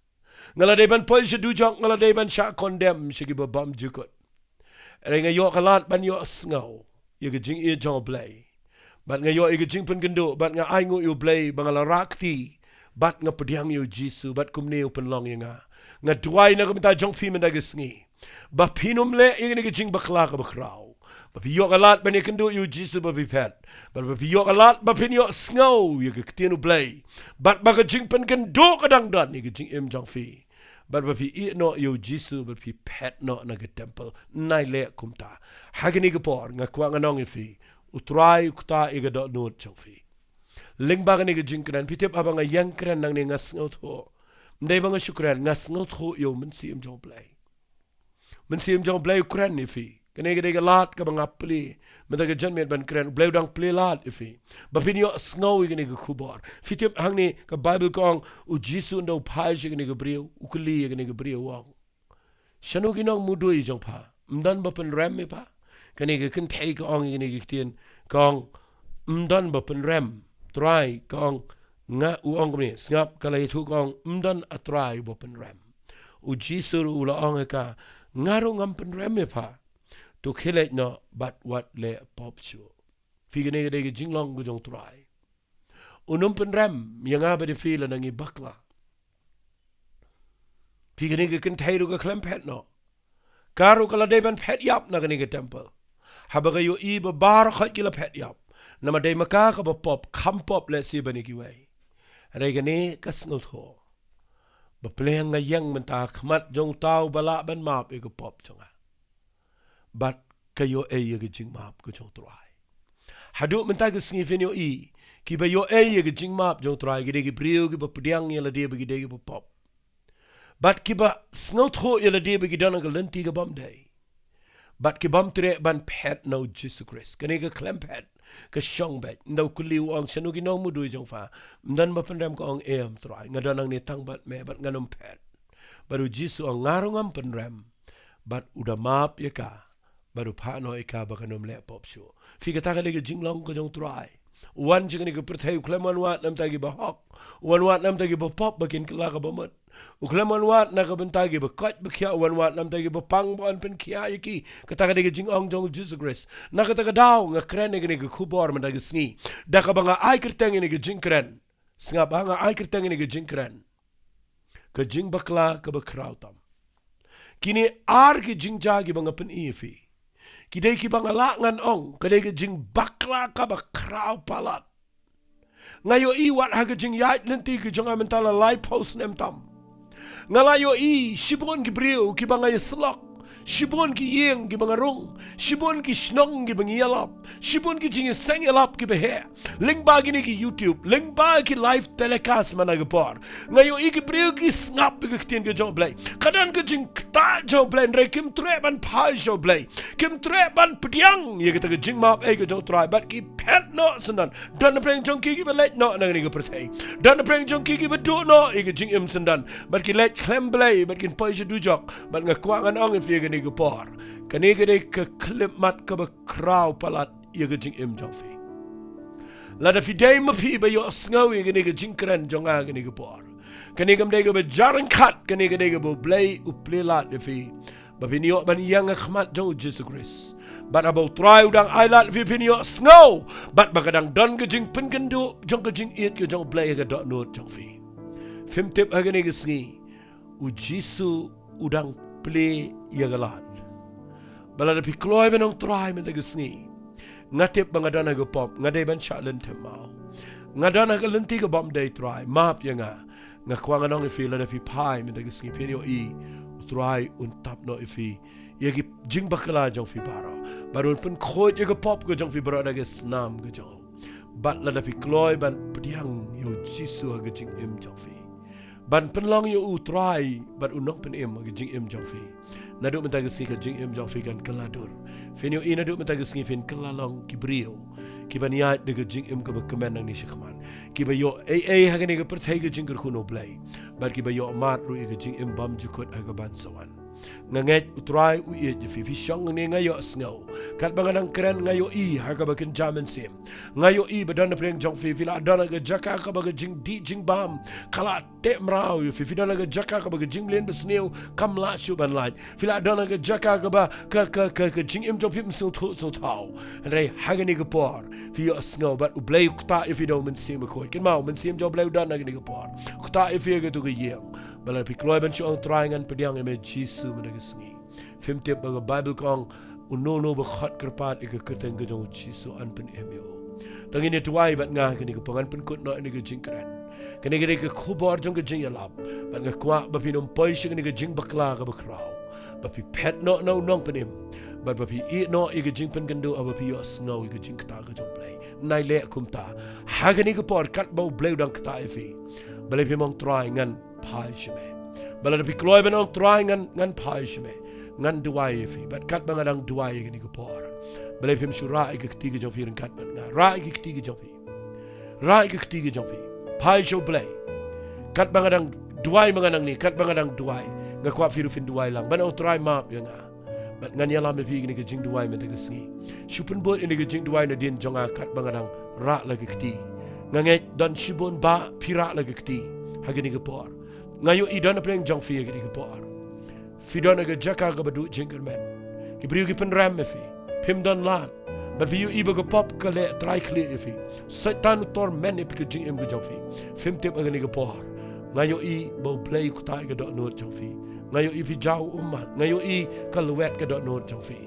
Nga la dei ban poi sha dujok, nga la dei ban shah condemn sha ki babymjukut. Hynrei nga ïoh ka lad ban ïohsngew ïa ka jingïeit jong u Blei, bad nga ïoh ïa ka jingpynkynduh, bad nga ainguh ïa u Blei ba nga la rah kti bad nga pdiang ïa u Jisu, bad kumne u pynlong ïa nga. Nga duwai na ka bynta jong phi mynta ka sngi ba phin ym leh ïa kane ka jingbakla kaba khraw, ba phi ïoh ka lad ban ïakynduh ïa u Jisu ba phi phet, bad ba phi ïoh ka lad ba phin ïohsngew ïa ka ktien u Blei, bad ba ka jingpynkynduh ka dang don ïa ka jingim jong phi, bad ba phi ïeh noh ïa u Jisu bad phi phet noh na ka temple. Nai leh kumta. Ha kane ka por nga kwah ngan ong ïa phi, u Trai u ktah ïa ka dohnud jong phi. Lyngba kane ka jingkren, phi tip, haba nga ïeng kren nangne nga sngewthuh, ym dei ba nga shu kren, nga sngewthuh ïa u Mynsiem jong u Blei. Mynsiem jong u Blei u kren ïa phi. Kane ka dei ka lad kaba nga plie mynta ka janmiet ban kren, u Blei u dang plie lad ïa phi ba phin ïohsngew ïa kane ka khubor. Phi tip, hangne ka Baibl ka ong, u Jisu ynda u phai sha kane ka briew, u kylli ïa kane ka briew, u ong, shano ki nongmudui jong pha? Ym don ba pynrem ïa pha? Kane ka kynthei ka ong ïa kane ka ktien, ka ong, ym don ba pynrem, Trai, ka ong. Nga, u ong kumne, sngap, ka la ïathuh, ka ong, ym don, a Trai, ba pynrem. U Jisu ruh u la ong ïa ka, nga ruh ngam pynrem ïa pha. To khie leit noh bad wat leh pop shuh. Phi, kane ka dei ka jinglong ka jong u Trai. Un ym pynrem ïa nga bad ïa phi lada ngi bakla. Phi, kane ka kynthei ruh ka khlem phet noh. Ka ruh ka la dei ban phet ïap na kane ka temple. Haba ka ïohi ba baroh khoit ki la phet ïap, namar dei ma ka kaba pop, kham pop lehse ban ïa kiwei. Hynrei kane ka sngewthuh ba pleng nga ïeng mynta ha khmat jong uta uba lah ban map ïa ka pop jong nga. Bad ka ïoh ei ïa ka jingmap ka jong u Trai. Haduh mynta ka sngi phin ïohi, kiba ïoh ei ïa ka jingmap jong u Trai ki dei ki briew kiba pdiang ïa lade ba ki dei kiba pop, bad kiba sngewthuh ïa lade ba ki don ha ka lynti ka bym dei, bad ki bym treh ban phet na u Jisu Khrist. Kane ka khlem phet, ka shong beit. Ynda u kylli, u ong, shano ki nongmudui jong pha? Ym don ba pynrem, ka ong, em Trai, nga don nangne tang bad me bad ngan ym phet. Bad u Jisu u ong, nga ruh ngam pynrem. Bad u da map ïa ka Bad u phah noh ïa ka ba kan ym leh pop shuh. Phi, kata ka dei ka jinglong ka jong u Trai. U wan sha kane ka pyrthei, u khlem wan wad na ka bynta kiba hok. U wan wad na ka bynta kiba pop ba kin kylla ka bamut. U khlem wan wad na ka bynta kiba koit ba khiah, u wan wad na ka bynta kiba pang, ba un pynkhiah ïa ki. Kata ka dei ka jingong jong u Jisu Khrist. Na kata ka daw nga kren ïa kane ka khubor mynta ka sngi, da kaba nga ai kyrteng ïa kane ka jingkren. Sngap, ha, nga ai kyrteng ïa kane ka jingkren: Ka jingbakla kaba khraw tam. Kine ar ki jingjia kiba nga pyni ïa phi, ki dei kiba nga lah ngan ong ka dei ka jingbakla kaba khraw palat. Nga ïohi wat ha ka jingïaid lynti ka jong nga mynta la laiphew snem tam, nga la ïohi shibun ki briew kiba nga ïasyllok, shibun ki ïing kiba nga rung, shibun ki shnong kiba ngi ïalap, shibun ki jingïaseng ïalap kiba heh. Lyngba kine ki YouTube, lyngba ki live telecast mynta ka por, nga ïohi ki briew ki sngap ïa ka ktien ka jong u Blei. Ka don ka jingktah jong u Blei, hynrei kim treh ban phai sha u Blei. Kim treh ban pdiang ïa kata ka jingmap ei ka jong u Trai, bad ki phet noh syndon. Don napdeng jong ki kiba leit noh na kane ka pyrthei. Don napdeng jong ki kiba duh noh ïa ka jingim syndon. Bad ki leit khlem Blei, bad kin poi sha dujok. Bad nga kwah ngan ong ïa phi ïa kane ka por, kane ka dei ka khyllipmat kaba khraw palat ïa ka jingim jong phi. Lada phi dei ma phi ba ïohsngew ïa kane ka jingkren jong nga kane ka por, kane kam dei kaba jar ryngkat, kane ka dei kaba u Blei u plie lad ïa phi, ba phin ïoh ban ïeng ha khmat jong u Jisu Khrist. Bad haba u Trai u dang ai lad ïa phi, phin ïohsngew, bad ba ka dang don ka jingpynkynduh jong ka jingïeit ka jong u Blei ha ka dohnud jong phi. Phim tip ha kane ka sngi, u Jisu u dang plie ïa ka lad. Ba lada phi kloi ban ong, Trai, mynta ka sngi nga tip ba nga don ha ka pop, nga dei ban shah lynthem maw. Nga don ha ka lynti ka bym dei, Trai, map ïa nga. Nga kwah ngan ong ïa phi, lada phi phai mynta ka sngi, phin ïohi u Trai un tap noh ïa phi ïa ki jingbakla jong phi baroh. Bad un pynkhuid ïa ka pop ka jong phi baroh da ka snam ka jong u. Bad lada phi kloi ban pdiang ïa u Jisu ha ka jingim jong phi, ban pynlong ïa u Trai bad u Nongpynim ha ka jingim jong phi, naduh mynta ka sngi ka jingim jong phi kan kylla dur. Phin ïohi naduh mynta ka sngi phin kylla long ki briew kiban ïaid da ka jingim kaba kmen nangne shakhmat, kiba ïoh ei ei ha kane ka pyrthei ka jingkyrkhu na u Blei, bad kiba ïoh mad ruh ïa ka jingim bymjukut ha ka ban sa wan. Nga ngeit u Trai u ïeit ïa phi. Phi shong hangne, nga ïohsngew. Katba nga dang kren nga ïohi ha kaba kynja mynsiem. Nga ïohi ba don napdeng jong phi, phi la don ha ka jaka kaba ka jingdih jingbam ka la teh mraw ïa phi. Phi don ha ka jaka kaba ka jingmlien basniew kam lah shuh ban lait. Phi la don ha ka jaka kaba ka, ka, ka, ka jingim jong phi ym sngewthuh sngewthaw. Hynrei ha kane ka por phi ïohsngew bad u Blei u ktah ïa phi da u Mynsiem Bakhuid. Kynmaw, Mynsiem jong u Blei u don ha kane ka por. U ktah ïa phi ha kato ka ïing. Ba lada phi kloi ban shu ong, Trai, ngan pdiang ïa me Jisu mynta ka sngi. Phim tip ba ka Baibl ka ong, uno uno uba khot kyrpad ïa ka kyrteng ka jong u Jisu yn pynim ïa u. To ngin ïa duwai bad nga ha kane ka por, ngan pynkut noh ïa kane ka jingkren. Kane ka dei ka khubor jong ka jingïalap. Bad nga kwah ba phin ym poi sha kane ka jingbakla kaba khraw, ba phi phet noh na u Nongpynim, bad ba phi ïeh noh ïa ka jingpynkynduh haba phi ïohsngew ïa ka jingktah ka jong u Blei. Nai leh kumta ha kane ka por katba u Blei u dang ktah ïa phi. Balei phim ong, Trai, ngan phai sha me? Ba lada phi kloi ban ong, Trai, ngan, ngan phai sha me, ngan duwai ïa phi. Bad katba nga dang duwai ha kane ka por, balei phim shu rah ïa ka kti ka jong phi ryngkat bad nga? Rah ïa ka kti ka jong phi. Rah ïa ka kti ka jong phi. Phai sha u Blei. Katba nga dang duwai ma nga nangne, katba nga dang duwai, nga kwah phi ruh phin duwai lang ban ong, Trai, map ïa nga. Bad ngan ïalam ïa phi ïa kane ka jingduwai mynta ka sngi. Shu pynbud ïa kane ka jingduwai nadien jong nga katba nga dang rah la ka kti. Nga ngeit don shibun ba phi rah la ka kti ha kane ka por. Nga ïohi don napdeng jong phi ha kane ka por. Phi don ha ka jaka kaba duh jingkyrmen. Ki briew ki pynrem ïa phi. Phim don lad. Bad phi ïohi ba ka pop ka leh trai khlieh ïa phi. Soitan u torment ïa phi ka jingim ka jong phi. Phim tip ha kane ka por. Nga ïohi ba u Blei u ktah ïa ka dohnud jong phi. Nga ïohi phi jaw ummat. Nga ïohi ka lwet ka dohnud jong phi.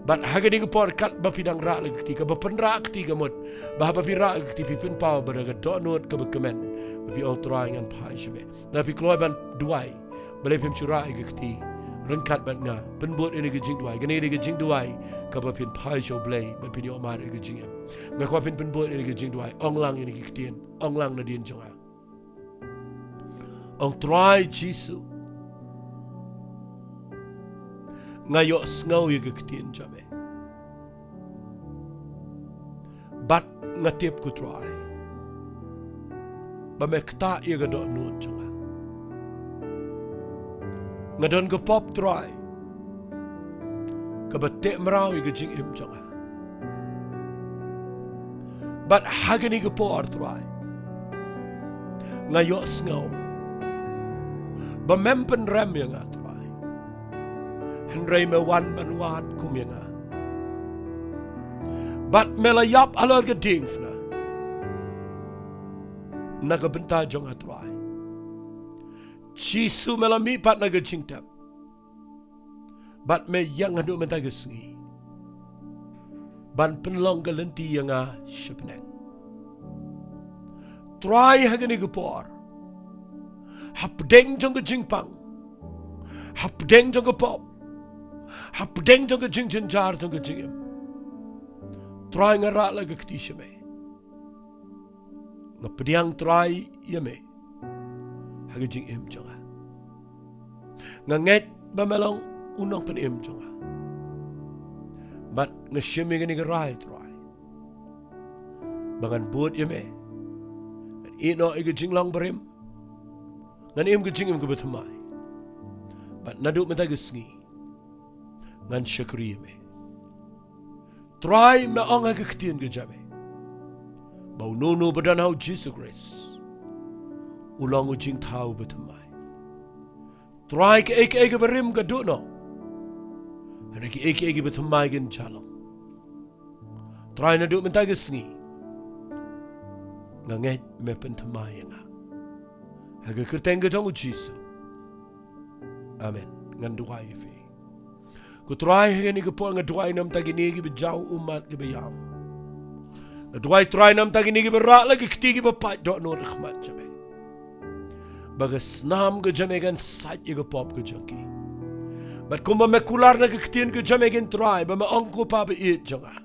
Bad ha kane ka por katba phi dang rah la ka kti, kaba pynrah kti ka mut ba haba phi rah la ka kti phi pynpaw ba da ka dohnud kaba kmen ba phi ong, Trai, ngan phai sha me. Lada phi kloi ban duwai, balei phim shu rah ïa ka kti ryngkat bad nga? Pynbud ïa kane ka jingduwai. Kane ka dei ka jingduwai kaba phin phai sha u Blei bad phin ïoh mad ïa ka jingim. Nga kwah phin pynbud ïa kane ka jingduwai. Ong lang ïa kane ka ktien. Ong lang nadien jong nga. Ong, Trai Jisu, nga ïohsngew ïa ka ktien jong me. Bad nga tip, ko Trai, ba me ktah ïa ka dohnud jong nga. Nga don ka pop, Trai, kaba teh mraw ïa ka jingim jong nga. Bad ha kane ka por, Trai, nga ïohsngew ba mem pynrem ïa nga, Trai, hynrei me wan ban wad kum ïa nga. Bad me la ïap halor ka diengphna na ka bynta jong nga, Trai. Jisu, me la mihpat na ka jingtep, bad me ïeng haduh mynta ka sngi ban pynlong ka lynti ïa nga shapneng. Trai, ha kane ka por, hapdeng jong ka jingpang, hapdeng jong ka pop, hapdeng jong ka jingjynjar jong ka jingim, Trai, nga rah la ka kti sha me. Nga pdiang, Trai, ïa me ha ka jingim jong nga. Nga ngeit ba me long u nongpynim jong nga, bad nga shim ïa kane ka rai, Trai, ba ngan bud ïa me, ngan ïehnoh ïa ka jinglong barim, ngan im ka jingim kaba thymmai. Bad naduh mynta ka sngi ngan shakri ïa me. Trai, me ong ha ka ktien ka jong me ba uno uno ba don ha u Jisu Khrist u long u jingthaw bathymmai. Trai, kaei kaei kaba rim ka duh noh, hynrei kaei kaei kaba thymmai kin jia long. Trai, naduh mynta ka sngi nga ngeit me pynthymmai ïa nga. Ha ka kyrteng ka jong u Jisu, amen. Ngan duwai ïa phi. Ko Trai, ha kane ka por nga duwai namar kine kiba jaw ummat, kiba ïam. Nga duwai, Trai, namar kine kiba rah la ka kti, kiba pait dohnud ha khmat jong me, ba ka snam ka jong me kan sait ïa ka pop ka jong ki. Bad kumba me kular na ka ktien ka jong me, kin Trai, ba me ong, ko Pa ba ïeit jong nga,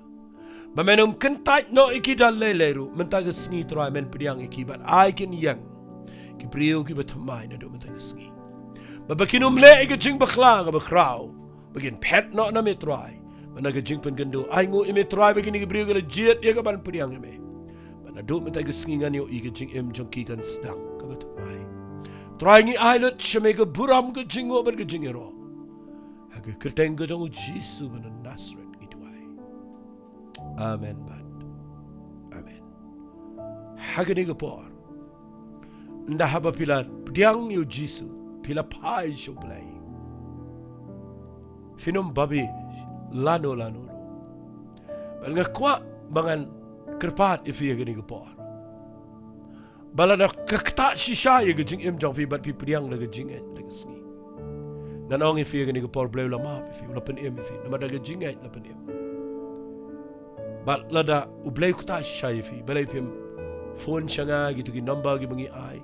ba men ym kyntait noh ïa ki da lei lei ruh, mynta ka sngi, Trai, men pdiang ïa ki bad ai kin ïeng ki briew kiba thymmai naduh mynta ka sngi. Bad ba kin ym leh ïa ka jingbakla kaba khraw, ba kin phet noh na me, Trai, bad na ka jingpynkynduh. Ai nguh ïa me, Trai, ba kine ki briew ki la jied ïa ka ban pdiang ïa me, bad naduh mynta ka sngi ngan ïohi ka jingim jong ki kan sdang kaba thymmai. Trai, ngi ai lut sha me ka burom, ka jingnguh bad ka jingïaroh. Ha ka kyrteng ka jong u Jisu ba na Nasareth ngi duwai. Amen bad amen. Ha kane ka por, ynda haba phi la pdiang ïa u Jisu, phi la phai sha U Blei, phin ym babe lano lano ruh. Bad nga kwah ba ngan kyrpad ïa phi ha kane ka por, ba lada ka ktah shisha ïa ka jingim jong phi bad phi pdiang da ka jingngeit da ka sngi, ngan ong ïa phi ha kane ka por, U Blei u la map ïa phi, u la pynim ïa phi namar da ka jingngeit la pynim. Bad lada U Blei u ktah shisha ïa phi, balei phim phone sha nga, kito ki number kiba ngi ai.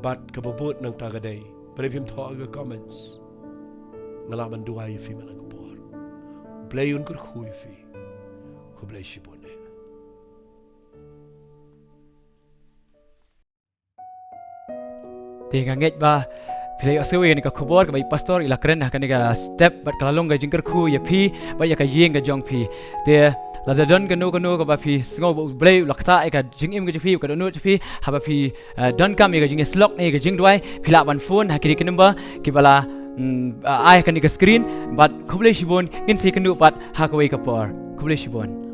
Bad kaba bud nangta ka dei, balei phim thoh ha ka comments. Nga lah ban duwai ïa phi man la ka por. U Blei un kyrkhu ïa phi. Khublei shibun eh. Te nga ngeit ba phi la ïohsngew ïa kane ka khubor kaba i pastor i la kren ha kane ka step, bad ka la long ka jingkyrkhu ïa phi bad ïa ka ïing ka jong phi. Te lada don kano kano kaba phi sngew ba U Blei u la ktah ïa ka jingim ka jong phi, ka dohnud jong phi, haba phi, eh, donkam ïa ka jingïasyllok ne ïa ka jingduwai, phi lah ban phone ha kine ki number kiba la, mm, ai ha kane ka screen. Bad khublei shibun, ngin sa ïakynduh pat ha kawei ka por. Khublei shibun.